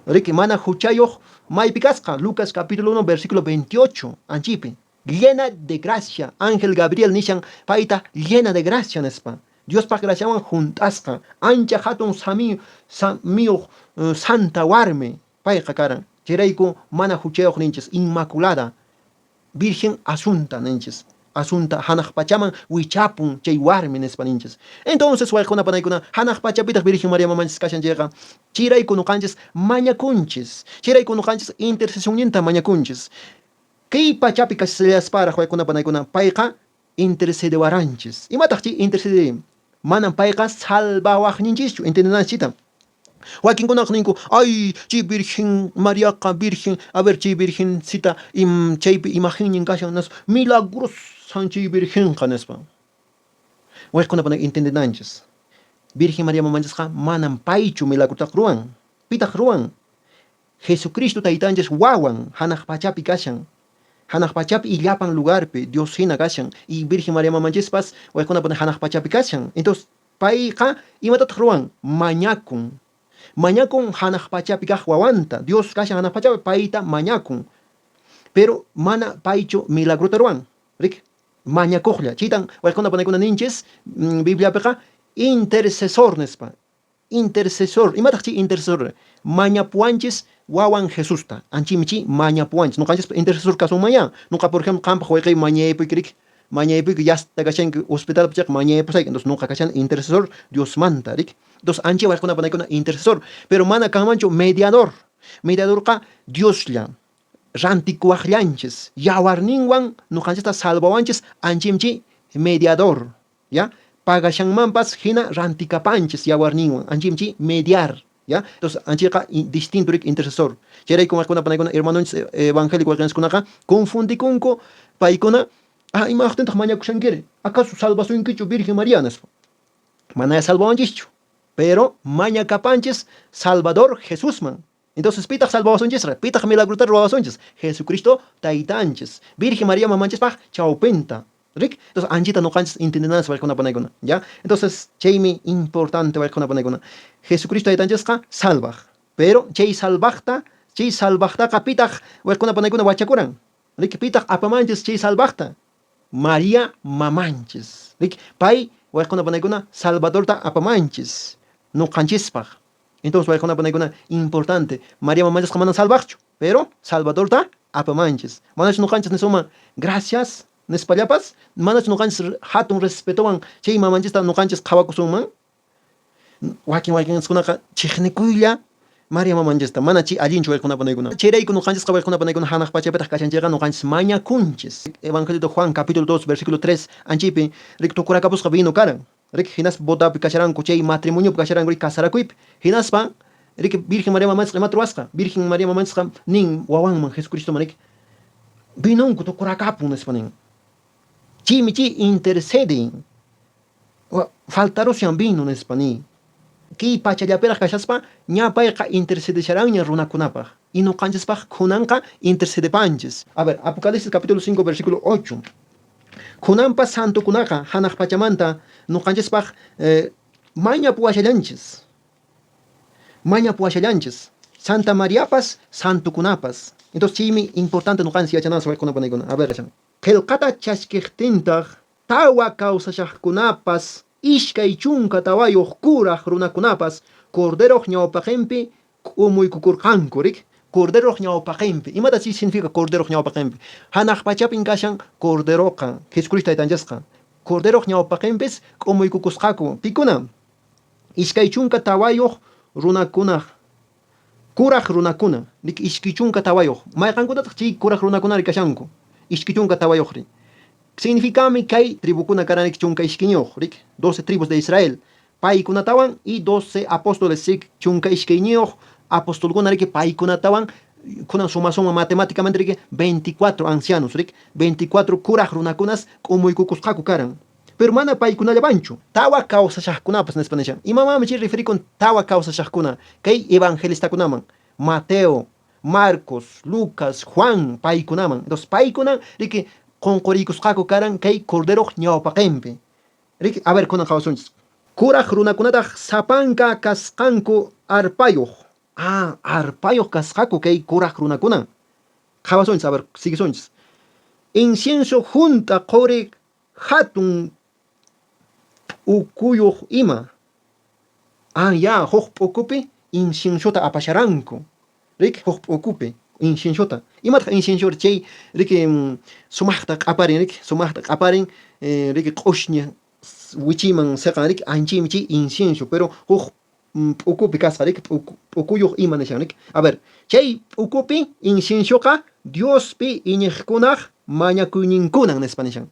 Riki mana huchayuq maypi kasqa? Lucas capítulo 1 versículo 28 anchaypi. Llena de gracia, ángel Gabriel nishan payta llena de gracia nispa. Diospaq graciawan hunt'asqa, ancha hatun samiyuq santa warmi payqa karan. Chayrayku mana huchayuq ninchis, inmaculada, virgen asunta ninchis. Asunta hanaq pachaman wichapun chay warmi nispa ninchis. Entonces wayquna panaykuna hanaq pachapitaq Virgen María mamanchis kashan chayqa, chayrayku nuqanchis mañakunchis. Chayrayku nuqanchis intercesionninta mañakunchis. Kay pachapi kashallasparaq waykuna panaykuna payqa intercedewaranchis. Imataq chay intercede? Manan payqa salvawaqninchischu, entiendenanchis. Wakinkunaqa ninku, ay, chay Virgen Mariaqa virgen, a ver, chay virgencita im, chaypi imagennin kashan, nispa, milagrosan chay virgenqa, nispa. Waykuna panay entiendenanchis. Virgen María mamanchisqa manan paychu milagrotaqa ruwan. Pitaq ruwan? Jesucristo Taytanchis wawan hanaq pachapi kashan. Hanaq pachapi y llapan lugarpi Dios hina kashan. Y Virgen María mamanchispas waykuna panay hanaq pachapi kashan. Entonces, payqa imatataq ruwan? Mañakun. Mañakun hanaq pachapi kaq wawanta. Dios kashan hanaq pachapi, payta mañakun. Pero mana paychu milagrota ruwan. Rik? Mañakuqlla. Chaytan waykuna panaykuna ninchis Bibliapiqa intercesor nispa. Intercesor. Imataq chay intercesor? Mañapuwanchis wawan Jesusta. Anchaymi chay mañapuwanchis. Nuqanchispa intercesor kasunmanyá. Nuqa, por ejemplo, qampaq wayqey mañayapuyki rik? Mañayapuyki yasta kashanki hospitalpi chayqa mañayapusayki. Entonces nuqa kashani intercesor Diosmanta, rik? Entonces anchay wayquna panaykuna intercesor. Pero mana kanmanchu mediador. Mediadorqa Dioslla. Rantikuwaqllanchis. Yawarninwan nuqanchista salvawanchis anchaymi chay mediador. Ya? Pagashanmanpas hina rantikapanchis yawarninwan. Anchaymi chay mediar. Ya? Entonces anchayqa distinto rik intercesor. Chayrayku wayquna panaykuna hermanonchis evangélico wayqenchiskunaqa confundikunku paykuna, ah, imaqtintaq mañakushankiri? Acaso salvasunkichu Virgen María? Nispa. Manaya salvawanchischu. Pero mañakapanchis Salvador Jesusman. Entonces, pitaq salvawasunchisra? Pitaq milagrota ruwawasunchis? Jesucristo Taytanchis. Virgen María mamanchispaq chawpinta. Rik? Entonces, anchita nuqanchis entendenanchis wayquna panaykuna. Ya? Entonces, chaymi importante wayquna panaykuna. Jesucristo Taytanchisqa salvaq. Pero chay salvaqta, chay salvaqtaqa pitaq wayquna panaykuna wachakuran? Rik? Pitaq apamanchis chay salvaqta? María mamanchis. Rik? Pay wayquna panaykuna Salvadorta apamanchis nuqanchispaq. Entonces wayquna panaykuna importante, María mamanchisqa manan salvaqchu, pero Salvadorta apamanchis. Manachu nuqanchis nisunman gracias nispallapas? Manachu nuqanchis hatun respetowan chay mamanchista nuqanchis qhawakusunman? Wakin wayqinchiskunaqa chiqnikuylla María mamanchista, mana chay allinchu wayquna panaykuna. Chayrayku nuqanchisqa wayquna panaykuna hanaq pachapitaq kashanchayqa nuqanchis mañakunchis. Evangelio de Juan capítulo 2 versículo 3 anchaypi rik tukurakapusqa vino karan. Riki hinaspa bodapi kasharanku, chay matrimoniopi kasharanku, riki casarakuypi. Hinaspa riki Virgen María mamanchisqa imata ruwasqa? Virgen María mamanchisqa nin wawanman Jesucristoman riki, vinonku tukurakapun nispa nin. Chaymi chay interceden. Faltarushan vino nispa nin. Kay pachallapiraq kashaspa ña payqa intercedesharanña runakunapaq. Y nuqanchispaq khunanqa intercedepanchis. A ver, Apocalipsis capítulo 5 versículo 8. Khunanpas santokunaqa hanaq pachamanta nuqanchispaq mañapuwashallanchis. Mañapuwashallanchis. Santa Mariapas, santokunapas. Entonces chaymi importante nuqanchis yachananchis wayquna panaykuna. A ver, qillqata chaskiqtintaq tawa kawsashaqkunapas, 24 kuraq runakunapas Corderoq ñawpaqinpi k'umuykukurqanku, rik? Corderoq ñawpaqenpi. Imata chay significa Corderoq ñawpaqenpi? Hanaq pachapin kashan Corderoqa, Jesucristo Taytanchisqa. Corderoq ñawpaqenpis k'umuykukusqaku. Pikuna? 24 runakunaq, kuraq runakuna, riki 24. Mayqankunataq chay kuraq runakunari kashanku? 24ri. Significanmi kay tribukuna karan riki 12, riki, 12 tribus de Israel. Paykunatawan y 12 apóstoles, riki, 12 apostolkuna, riki, paykunatawan kunan sumasunman matemáticamente, riki, 24 ancianos, riki, 24 kuraq runakunas k'umuykukusqaku karan. Pero mana paykunallawanchu, tawa kawsashaqkunapas nispa nishan. Imamanmi chay referikun tawa kawsashaqkuna? Kay evangelistakunaman, Mateo, Marcos, Lucas, Juan, paykunaman. Entonces paykunan, riki, qonqoriykusqaku karan kay Corderoq ñawpaqenpi. Riki, a ver, kunan qhawasunchis. Kuraq runakunataq sapanka kasqanku arpayuq. Ah, arpayuq kasqaku kay kuraq runakuna. Qhawasunchis, a ver, siguisunchis. Incienso hunt'a qori hatun p'ukuyuq ima. Ah, ya, huk p'ukupi inciensota apasharanku. Riki, huk p'ukupi inciensota. Imataq inciensori? Chay, riki, sumaqta q'aparin, riki, sumaqta q'aparin, riki, q'ushñi wichiyman seqan, riki, anchaymi chay incienso, pero huk p'ukupi kasqa, riki, p'ukuyuq ima nishan, riki. A ver, chay p'ukupi inciensoqa Diospi iñiqkunaq mañakuyninkunan, nispa nishan.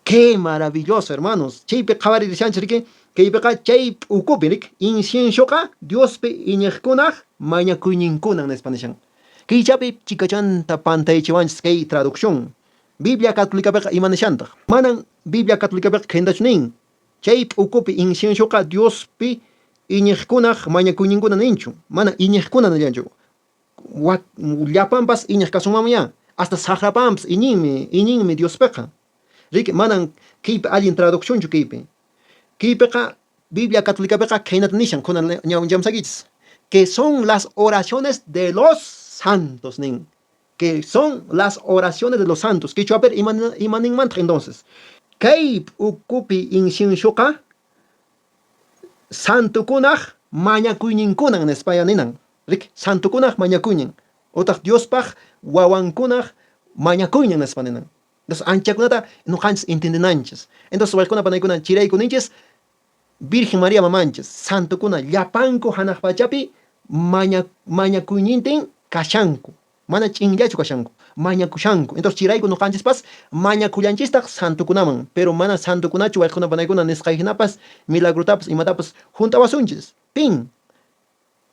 ¡Qué maravilloso, hermanos! Chaypi qhawaririshanchis, riki, kaypiqa chay p'ukupi, riki, inciensoqa Diospi iñiqkunaq mañakuyninkunan, nispa nishan. Kaychapi chikachanta pantaychiwanchis kay traducción. Biblia Católicapiqa ima nishantaq? Manan Biblia Católicapiqa khaynatachu nin, Chay p'ukupi inciensoqa Diospi iñiqkunaq mañakuyninkuna ninchu. Mana iñiqkuna nillanchu. Llapanpas iñiq kasunmanmuyá. Hasta saqrapanpas iñinmi, iñinmi Diospiqa. Riki, manan kaypi allin traduccionchu kaypi. Kaypiqa Biblia Católicapiqa khaynata nishan, kunan ñawinchamsaykichis. Que son las oraciones de los santos nin. Que son las oraciones de los santos. Quechuapir ima, ima ninmantaq entonces? Kay p'ukupi inciensoqa santokunaq mañakuyninkunan nispaya ninan. Riki, santokunaq mañakuynin utaq Diospaq wawankunaq mañakuynin nispa ninan. Entonces anchakunata ñuqanchis entiendenanchis. Entonces wayqikuna panaykuna chirayku ninchis Virgen María mamanchis, santokuna llapanku hanaq pachapi maña mañakuynintin kashanku. Mana ch'inllachu kashanku, mañakushanku. Entonces chirayku ñuqanchispas mañakullanchistaq santokunaman, pero mana santokunachu wayqikuna panaykuna nisqay hinapas milagrotapas imatapas hunt'awasunchis. Pin?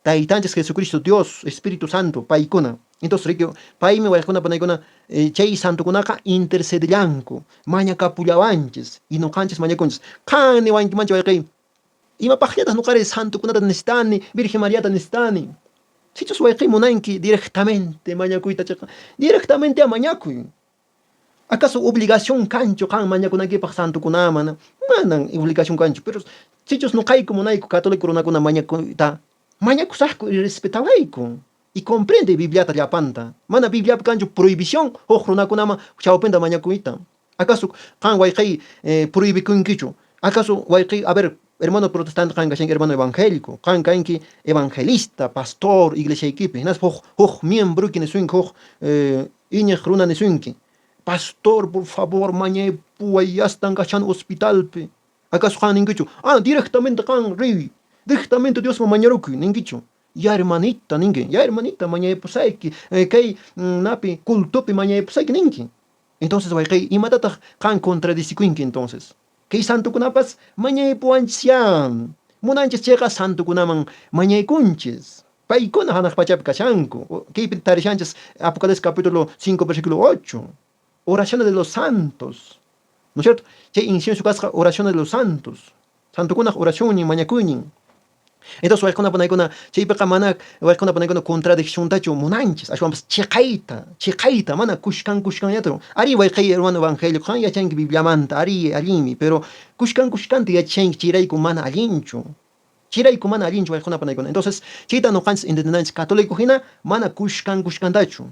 Taytanchis Jesucristo, Dios, Espíritu Santo, paykuna. Entonces, riki, paymi wayqikuna panaykuna chay santokunaqa intercedellanku, mañakapullawanchis, y ñuqanchis mañakunchis. Qan niwankimanchu wayqiy, imapaqllataq ñuqari santokunata necesitani, Virgen Mariata necesitani? Sichus wayqiy munanki directamente mañakuyta chayqa, directamente mañakuy. Acaso obligación kanchu qan mañakunaykipaq santokunaman? Manan obligación kanchu, pero sichus ñuqayku munayku católico runakuna mañakuyta, mañakusaqku y respetawayku. Y comprende Bibliata llapanta. Mana Bibliapi kanchu prohibición huk runakunaman chawpinta mañakuyta. Acaso qan wayqiy prohibikunkichu? Acaso wayqiy, a ver, hermano protestante qan kashanki hermano evangélico, qan kanki evangelista, pastor iglesiaykipi, hinaspa huk huk miembroyki nisunki, huk iñiq runa nisunki, pastor, por favor, mañaypuway, yastan kashan hospitalpi. Acaso qan ninkichu, ah, directamente qan riy, directamente Diosman mañarukuy, ninkichu? Ya hermanita ninki, ya hermanita mañaypusayki, kay napi cultopi mañaypusayki ninki. Entonces wayqiy, imatataq qan contradicikunki entonces? Kay santokunapas mañaypuwanchisyá. Munanchis chayqa santokunaman mañaykunchis. Paykuna hanaq pachapi kashanku. Kaypi tarishanchis Apocalipsis capítulo 5 versículo 8. Oraciones de los santos. ¿No es cierto? Chay incienso kasqa oraciones de los santos. Santokunaq oracionnin, mañakuynin. Entonces wayqikuna panaykuna chaypiqa mana wayqikuna panaykuna contradicciontachu munanchis, ashwanpas chiqayta, chiqayta, mana kushkan kushkanllata. Arí wayqiy hermano evangélico, qan yachanki Bibliamanta, arí allinmi, pero kushkan kushkanta yachashanki chayrayku mana allinchu. Chayrayku mana allinchu wayqikuna panaykuna. Entonces chayta ñuqanchis entiendenanchis católico hina mana kushkan kushkantachu.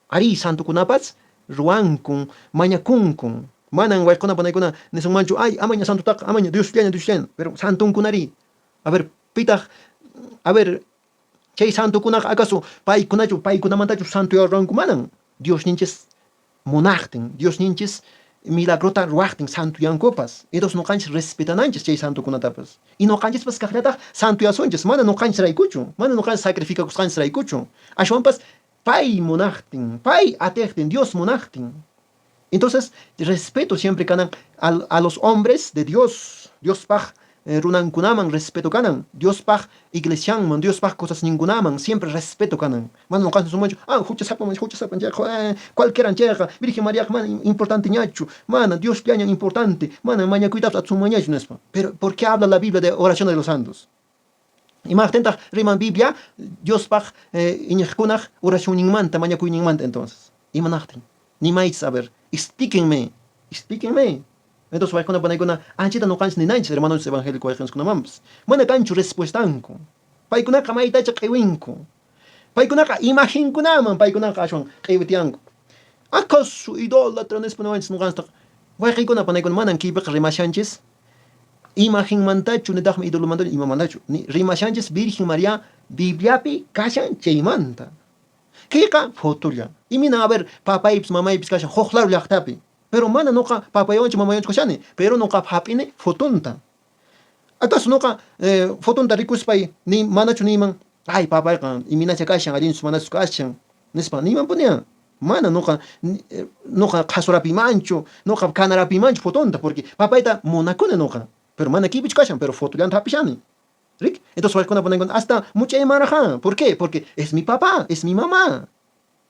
Arí, santokunapas ruwankun, mañakunkun. Manan wayqikuna panaykuna nisunmanchu, ay, amaña santotaqa, amaña Diosllaña, Diosllaña. Pero santonkunarí, a ver, pitaq, a ver, Chay santokunaqa acaso paykunachu paykunamantachu santoyarqanku? Manan. Diosninchis munaqtin, Diosninchis milagrota ruwaqtin santoyankupas. Entonces noqanchis respetananchis chay santokunatapas. Y noqanchispas kaqllataq santoyasunchis, mana noqanchisraykuchu, mana noqanchis sacrificakusqanchisraykuchu. Ashwanpas pay munaqtin, pay atiqtin, Dios munaqtin. Entonces, respeto siempre kanan a los hombres de Dios, Diospaq runankunaman respeto kanan, Diospaq iglesianman, Diospaq cosasninkunaman siempre respeto kanan. Mana noqanchis nisunmanchu, ah, huchasapan, huchasapan chayqa, cualquieran chayqa, Virgen Mariaqa mana importanteñachu, mana Diosllañan importante, mana mañakuytapas atisunmanñachu nispa. Pero, ¿por qué habla la Biblia de oración de los santos? Imaqtintaq riman Biblia Diospaq iñiqkunaq oracionninmanta, mañakuyninmanta entonces? Imanaqtin? Nimaychis, a ver, explíquenme, explíquenme. Entonces waykuna panaykuna anchata noqanchis ninanchis hermanonchis evangélico wayqenchiskunamanpas. Mana kanchu respuestanku. Paykunaqa maytacha q'iwinku. Paykunaqa imagenkunaman paykunaqa ashwan q'iwitiyanku. Acaso idólatra nispa niwanchis noqanchistaq. Wayqeykuna panaykuna manan kaypiqa rimashanchis imagenmantachu nitaqmi idolomantachu imamantachu. Ni rimashanchis Virgen María Bibliapi kashan chaymanta. Kayqa fotolla. Imina a ver papaypis mamaypis kashan huk lado llaqtapi. Pero mana noqa papaywanchu mamaywanchu kashani, pero noqa hap'ini fotonta. Acaso noqa fotonta rikuspay ni manachu niyman, ay papayqa iminacha kashan, allinchus manachus kashan, nispa niymanpuniya. Mana noqa noqa qhasurapiymanchu, noqa kanarapiymanchu fotonta, porque papayta munakuni noqa, pero mana kaypichu kashan, pero fotollanta hap'ishani. Rik? Entonces waykuna panaykuna hasta much'aymanraqá. ¿Por qué? Porque es mi papá, es mi mamá.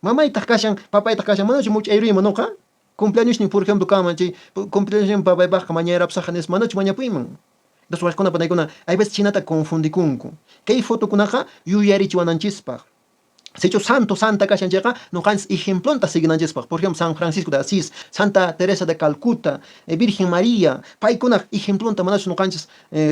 Mamaytaq kashan, papaytaq kashan, manachu much'ayruyman noqa? Cumpleañosnin, por ejemplo, kanman chay cumpleañosnin papaypaqqa mañayrapusaqqa nispa, manachu mañapuyman? Entonces waykuna panaykuna, hay veces chinata confundikunku. Kay fotokunaqa yuyarichiwananchispaq. Sichus santo, santa kashan chayqa, noqanchis ejemplonta siguinanchispaq. Por ejemplo, San Francisco de Asís, Santa Teresa de Calcuta, Virgen María, paykunaq ejemplonta manachu noqanchis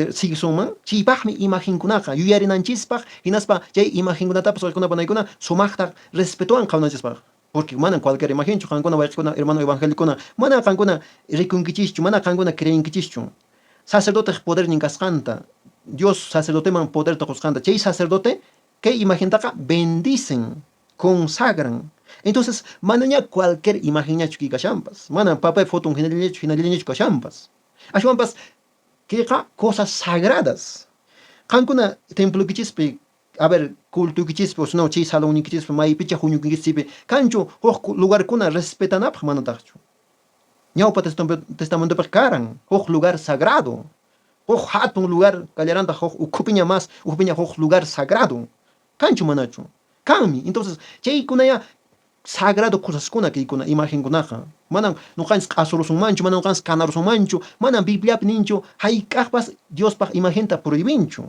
siguisunman? Chaypaqmi imagenkunaqa yuyarinanchispaq, hinaspa chay imagenkunatapas waykuna panaykuna sumaqta respetowan qhawananchispaq. Porque manan cualquier imagenchu, qankuna wayqikuna, hermano evangelicokuna, mana qankuna rikunkichischu, mana qankuna creenkichischu. Sacerdoteq podernin kasqanta, Dios sacerdoteman poderta qosqanta, chay sacerdote kay imagentaqa bendicen, consagran. Entonces, manaña cualquier imagenñachu kay kashanpas, mana papay foton hinallañachu, hinallañachu kashanpas. Ashwanpas kayqa cosas sagradas. Qankuna temploykichispi, a ver, cultoykichispi, o sino chay salonniykichispi, maypicha huñukunkichis chaypi, kanchu huk lugarkuna respetanapaq? Manataqchu. Ñawpa testamentopiqa karan huk lugar sagrado. Huk hatun lugar kallarantaq huk ukhupiña más, ukhupiña huk lugar sagrado. Kanchu manachu? Kanmi. Entonces, chaykunaya sagrado cosaskuna kaykuna, imagenkunaqa. Manan noqanchis q'asurusunmanchu, manan noqanchis kanarusunmanchu, manan Bibliapi ninchu hayk'aqpas Diospaq imagenta prohibinchu.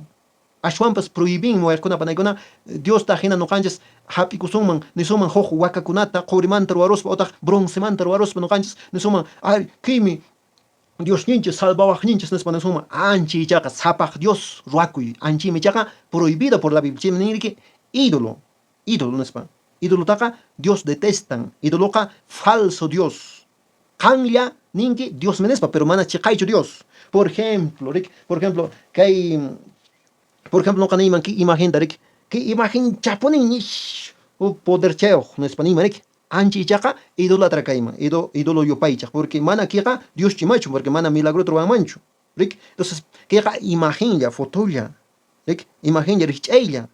Ashwanpas prohibinmi wayqikuna panaykuna Diosta hina noqanchis hap'ikusunman, nisunman huk wakakunata qorimanta ruwaruspa otaq broncemanta ruwaruspa noqanchis nisunman, ay, kaymi Diosninchis, salvawaqninchis nispa nisunman, ancha ichaqa sapaq Dios ruwakuy, anchaymi ichaqa prohibido por la Biblia. Chaymi ninriki ídolo, ídolo nispa. Idolotaqa Dios detestan, idoloqa falso Dios. Qanlla ninki Diosmi nispa, pero mana chiqaychu Dios. Por ejemplo, rik, por ejemplo, kay, por ejemplo, noqa niyman kay imagenta, rik, kay imagen chapunin nish, huk poderchayuq nispa niyman, rik. Ancha ichaqa idolatra kayman, idolo yupaychaq, porque mana kayqa Dioschu imachu, porque mana milagrota ruwanmanchu, rik. Entonces, kayqa imagenlla, fotolla, rik, imagenlla, rikch'aylla.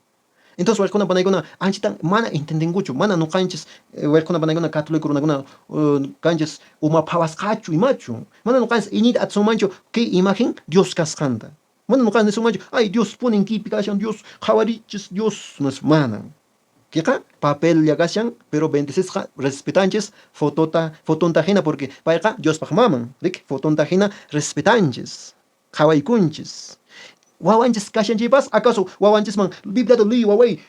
Entonces, wayqikuna panaykuna anchatan mana entendenkuchu, mana noqanchis wayqikuna panaykuna católico runakuna kanchis uma phawasqachu imachu, mana noqanchis iñiyta atisunmanchu kay imagen Dios kasqanta. Mana noqanchis nisunmanchu, ay Diospunin kaypi kashan, Dios qhawarichis, Dios, nispa, manan. Kayqa papel-lla kashan, pero bendecisqa respetanchis fotota, fotonta hina, porque payqa Diospaq maman, rik, fotonta hina respetanchis, qhawaykunchis. Wawanchis kashan chaypas, acaso wawanchisman Bibliata leey waway,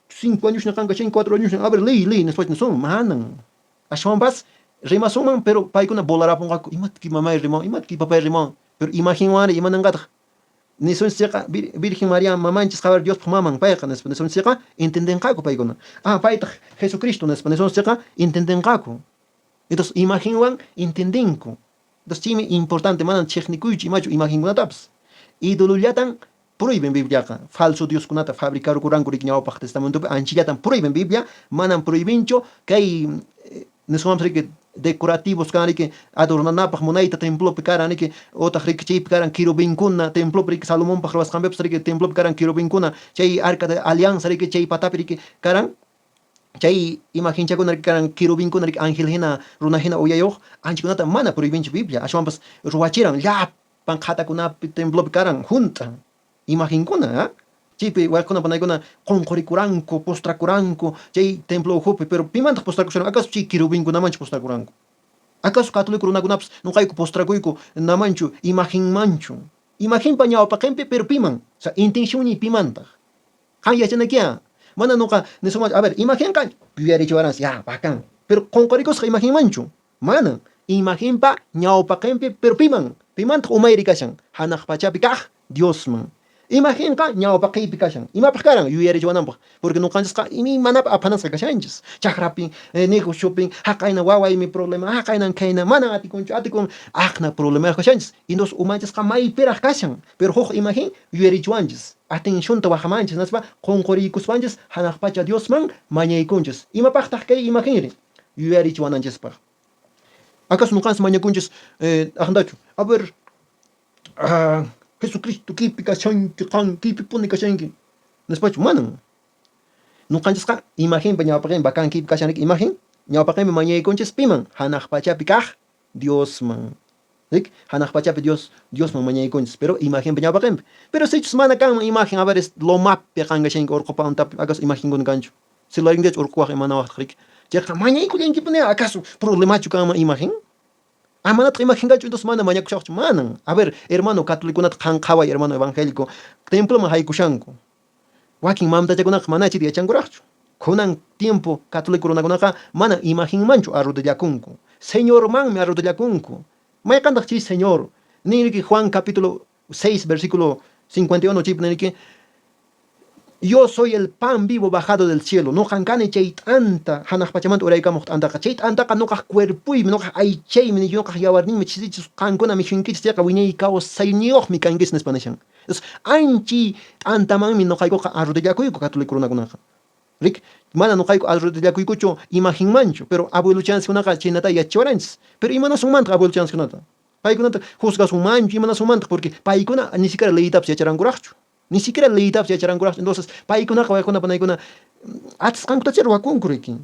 5 añosña qan kashanki, 4 añosña, a ver, leey, leey, nispa nisunman, manan. Ashwanpas rimasunman, pero paykuna volarapunqaku, imatki mamay rimawan, imatki papay rimawan, pero imagenwanri imananqataq? Nisunchis chayqa, Virgen María mamanchis qhawar Diospaq maman payqa nispa nisunchis chayqa, entendenqaku paykuna. Ah, paytaq Jesucristo nispa nisunchis chayqa, entendenqaku. Entonces, imagenwan entendenku. Entonces, chaymi importante, manan cheqnikuychu imachu imagenkunatapas. Idolollatan Prohibin Bibliaqa falso dioskunata fabricarukuranku riki ñawpaq testamentopi anchillatan prohibin Biblia, manan prohibinchu kay nisqanpas riki decorativos kan riki adornanapaq munayta templopi karan riki otaq riki chaypi karan querubinkuna templopi riki Salomonpaq ruwasqanpipas riki templopi karan querubinkuna chay arca de alianza riki chay patapi riki karan chay imagenchakuna riki karan querubinkuna riki ángel hina runa hina uyayuq anchakunata mana prohibinchu Biblia ashwanpas ruwachiran llapa Pan qhatakunapi templopi karan hunt'a imagenkuna, chaypi wayqekuna panaykuna qonqorikuranku, postrakuranku chay templo ukhupi, pero pimantaq postrakusharan? Acaso chay querubinkunamanchu postrakuranku? Acaso católico runakunapas noqayku postrakuyku namanchu imagenmanchu? Imagenpa ñawpaqenpi, pero piman? O sea, intencionniy pimantaq? Qan yachanaykiyá. Mana noqa nisunmanchu, a ver, imagenqa yuyarichiwaransi, ya, bacán. Pero qonqorikusqa imagenmanchu? Manan. Imagenpa ñawpaqenpi, pero piman? Pimantaq umayri kashan? Hanaq pachapi kaq Diosman. Imagenqa ñawpaqeypi kashan. Imapaq karan? Yuyarichiwananpaq. Porque noqanchisqa imaymanapaq aphanasqa kashanchis. Chakrapin, negociopin, haqayna wawaymi problema, haqaynan khayna, manan atikunchu, atikun, aqna problemayuq kashanchis. Entonces umanchisqa maypiraq kashan. Pero huk imagen yuyarichiwanchis, atencionta wajamanchis, hinaspa qonqoriykuspanchis hanaq pacha Diosman mañaykunchis. Imapaqtaq kay imagenri? Yuyarichiwananchispaq. Acaso noqanchis mañakunchis aqntachu? A ver, Jesucristo kaypi kashanki, qan kaypipuni kashanki, nispachu? Manan. Noqanchisqa imagenpa ñawpaqenpi bacán kaypi kashan riki imagen ñawpaqenpi mañaykunchis piman? Hanaq pachapi kaq Diosman. Rik? Hanaq pachapi Dios Diosman mañaykunchis, pero imagenpa ñawpaqenpi. Pero sichus mana kanman imagen, a ver, lomapi qan kashanki orqo pantapi, acaso imagenkuna kanchu? Celularnintachu orqowaq imanawaqtaq riki? Chayqa mañaykullankipuni, acaso problemachu kanman imagen? Ah, manataq imagen kanchu, entonces mana mañakushawaqchu. Manan. A ver, hermano catolikunata qan qhaway, hermano evangélico, temploman haykushanku. Wakin mamtachakunaqa mana chayta yachankuraqchu. Kunan tiempo católico runakunaqa manan imagenmanchu arrodillakunku. Señormanmi arrodillakunku. Mayqantaq chay Señor? Ninriki Juan capítulo 6 versículo 51 chaypi ninriki, Yo soy el pan vivo bajado del cielo. Noqan kani chay t'anta, hanaq pachamanta uraykamuq t'antaqa. Chay t'antaqa noqaq cuerpoymi, noqaq aychaymi, noqaq yawarninmi. Sichus qankuna mikhunkichis chayqa wiñay kawsayniyoqmi kankichis, nispa nishan. Anchi t'antamanmi noqaykuqa arrodillakuyku católico runakunaqa. Rik, mana noqayku arrodillakuykuchu imagenmanchu, pero abuelochanchiskunaqa chaynata yachachiwaranchis. Pero imanasunmantaq abuelochanchiskunata? Paykunata juzgasunmanchu, imanasunmantaq? Porque paykuna ni siquiera leytapas yacharankuraqchu. Ni siquiera leytapas yacharankuraqchu. Entonces, paykunaqa waykuna panaykuna atisqankutachá ruwakunku riki.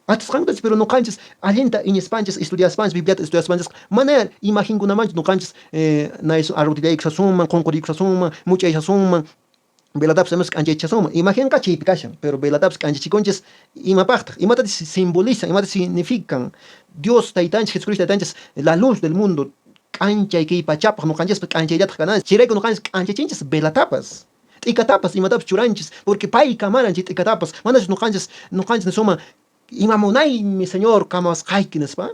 Atisqankutachá, pero noqanchis allinta iñispanchis, estudiaspanchis, Bibliata estudiaspanchisqa mana imagenkunamanchu noqanchis arrodillaykushasunman, qonqoriykushasunman, much'ayshasunman, velatapas imas k'anchaychishasunman. Imagenqa chaypi kashan, pero velatapas k'anchachikunchis imapaqtaq? Imatataq simbolizan, imatataq significan? Dios Taytanchis, Jesucristo Taytanchis, la luz del mundo, k'anchay kay pachapaq, noqanchispas k'anchayllataq kananchis. Chayrayku noqanchis k'anchachinchis velatapas, t'ikatapas, imatapas churanchis, porque pay kamaran chay t'ikatapas. Manachus noqanchis, noqanchis nisunman, ima munaymi, Señor, kamawasqayki, nispa.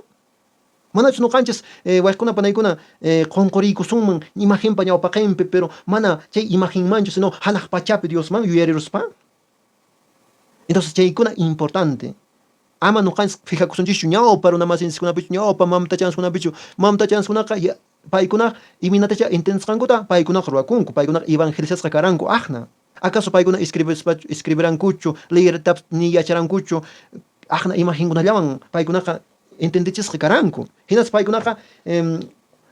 Manachus noqanchis wayqekuna panaykuna qonqoriykusunman imagenpa ñawpaqenpi, pero mana chay imagenmanchu, sino hanaq pachapi Diosman yuyariruspa. Entonces chaykuna importante. Ama noqanchis fijakusunchischu ñawpa runamasinchiskunapichu, ñawpa mamtachanchiskunapichu. Mamtachanchiskunaqa paykuna imaynatachá entendesqankuta paykunaqa ruwakunku, paykunaqa evangelizasqa karanku aqna. Acaso paykuna escribispachu, escribirankuchu, leertapas ni yacharankuchu, aqna imagenkunallawan paykunaqa entendechisqa karanku. Hinaspa paykunaqa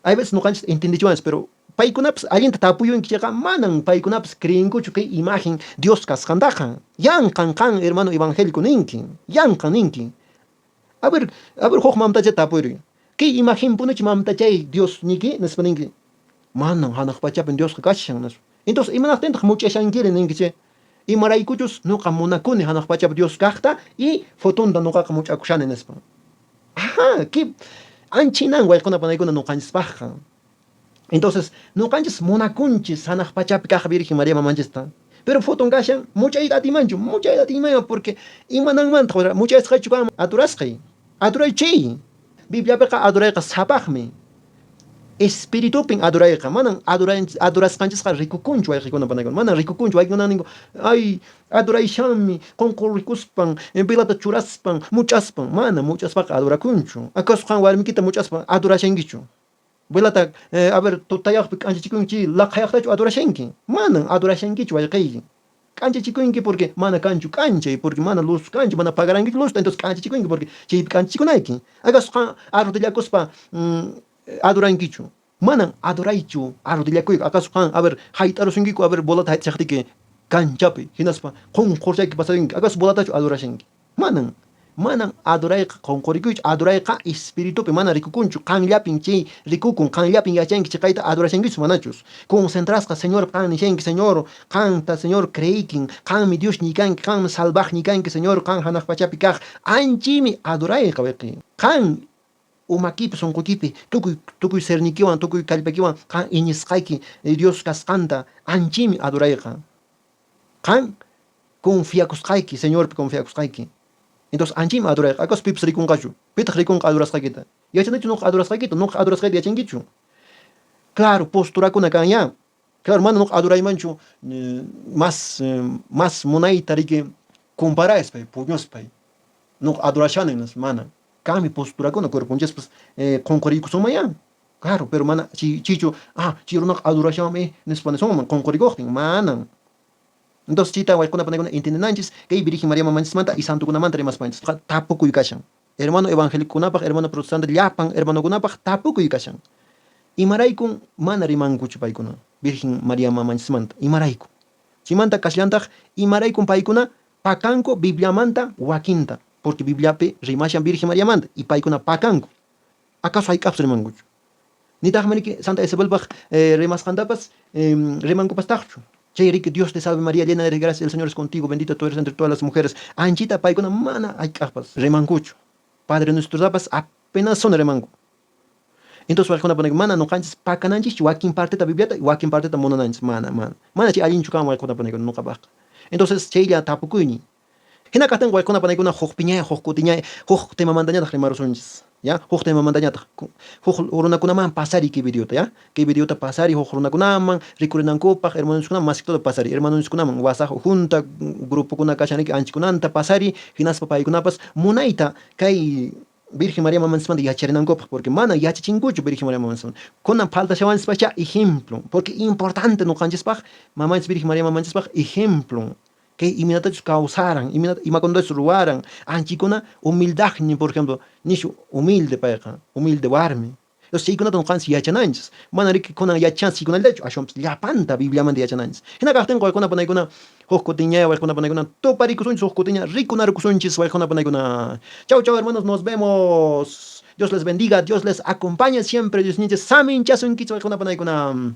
hay veces noqanchis entendechiwanchis, pero paykunapas allinta tapuyunki chayqa manan paykunapas creenkuchu kay imagen Dios kasqantaqa. Yanqan qan hermano evangélico ninki, yanqan ninki. A ver, a ver huk mamtacha tapuyri. Kay imagenpunichu mamtachay Dios niki nispa ninki. Manan hanaq pachapin Diosqa kashan nispa. Entonces imanaqtintaq much'ashankiri ninki chay? Imaraykuchus noqa munakuni hanaq pachapi Dios kaqta y fotonta noqaqa much'akushani nispa. Ajá, ki anchinan wayquna panaykuna noqanchispaqqa. Entonces, noqanchis munakunchis hanaq pachapi kaq Virgen María mamanchista. Pero foton kashan, much'ayta atimanchu, much'ayta atimanchu, porque imananmantaq, much'asqaychu kanman adorasqay, adoray chay. Bibliapiqa adorayqa sapaqmi. Espiritupin adorayqa, manan adorasqanchisqa rikukunchu wayqikuna panaykuna, manan rikukunchu waykuna ninku, ay, adorayshanmi, qonqorikuspan, velata churaspan, much'aspan, mana much'aspaqa adorakunchu. Acaso qan warmikita much'aspa adorashankichu? Velata, a ver, tutayaqpi k'anchachikunki chay laqhayaqtachu adorashanki? Manan adorashankichu wayqeyki. K'anchachikunki porque mana kanchu k'anchay, porque mana luz kanchu, mana pagarankichu luzta, entonces k'anchachikunki porque chaypi k'anchachikunayki. Acaso qan arrodillakuspa adorankichu? Manan adoraychu arrodillakuyqa. Acaso qan, a ver, hayt'arusunkiku, a ver, bolata hayt'ashaqtiyki kanchapi, hinaspa qonqorchayki pasarunki, acaso bolatachu adorashanki? Manan. Manan adorayqa qonqorikuychu, adorayqa espiritupi mana rikukunchu, qanllapin chay rikukun, qanllapin yachanki cheqayta adorashankichus manachus. Concentrasqa Señor qan nishanki, Señor, qanta Señor creeykin, qanmi Diosniy kanki, qanmi salvaqniy kanki, Señor, qan hanaq pachapi kaq, anchaymi adorayqa wayqey. Qan umakipi, sonqoykipi, tukuy tukuy sernikiwan, tukuy kallpaykiwan qan iñisqayki Dios kasqanta, anchaymi adorayqa. Qan confiakusqayki, Señorpi confiakusqayki. Entonces anchaymi adorayqa. Acaso pipas rikunqachu? Pitaq rikunqa adorasqaykita? Yachanichu noqa adorasqaykita? Noqa adorasqayta yachankichu? Claro, posturakuna kanyá. Claro, mana noqa adoraymanchu mas mas munayta riki comparaspay, puñuspay. Noqa adorashani nispa, mana. Kanmi posturakuna cuerponchispas qonqoriykusunmanyá. Claro, pero mana chaychu, ah, chay runaqa adorashanmi nispa nisunman qonqorikuqtin, manan. Entonces chayta wayquna panaykuna entiendenanchis kay Virgen María mamanchismanta y santokunamanta rimaspanchis. Tapukuy kashan. Hermano evangelicokunapaq, hermano protestante llapan hermanokunapaq tapukuy kashan. Imaraykun mana rimankuchu paykuna Virgen María mamanchismanta? Imarayku? Chaymanta kashallantaq imaraykun paykuna pakanku Bibliamanta wakinta? Porque Bibliapi rimashan Virgen Mariamanta y paykuna pakanku. Acaso hayk'aqpas rimankuchu? Nitaqmi riki Santa Isabelpaq rimasqantapas rimankupastaqchu. Chay riki Dios te salve María, llena eres de gracia, el Señor es contigo, bendita tú eres entre todas las mujeres. Anchita paykuna mana hayk'aqpas rimankuchu. Padre Nuestrotapas apenas son rimanku. Entonces waykuna panaykuna mana noqanchis pakananchischu wakin parteta Bibliata y wakin parteta munananchis. Mana, mana. Mana chay allinchu kanman waykuna panaykuna noqapaqqa. Entonces chaylla tapukuyniy. Hina kaqtinqa waykuna panaykuna hukpiñay, huk kutiñay, huk temamantañataq rimarusunchis. Ya, huk temamantañataq. Huk runakunaman pasariy kay videota, ya. Kay videota pasariy huk runakunaman rikurinankupaq, hermanonchiskunaman más que todo pasariy. Hermanonchiskunaman WhatsApp junta grupokuna kashan riki anchikunanta pasariy, hinaspa paykunapas munayta kay Virgen María mamanchismanta yacharinankupaq, porque mana yachachinkuchu Virgen María mamanchismanta. Kunan faltashawanchispachá ejemplo, porque importante noqanchispaq mamanchis Virgen María mamanchispaq ejemplo. Kay imaynatachus kawsaran, imaynata imakunatachus ruwaran, anchikuna humildadnin, por ejemplo, nishu humilde payqa, humilde warmi. Entonces chaykunata noqanchis yachananchis. Mana riki kunan yachanchis chaykunallatachu, ashwanpas llapanta Bibliamanta yachananchis. Hina kaqtinqa waykuna panaykuna huk kutinña waykuna panaykuna tuparikusunchis, huk kutinña rikunarukusunchis waykuna panaykuna. Chau chau hermanos, nos vemos. Dios les bendiga, Dios les acompañe siempre, Diosninchis saminchasunkichis waykuna panaykuna.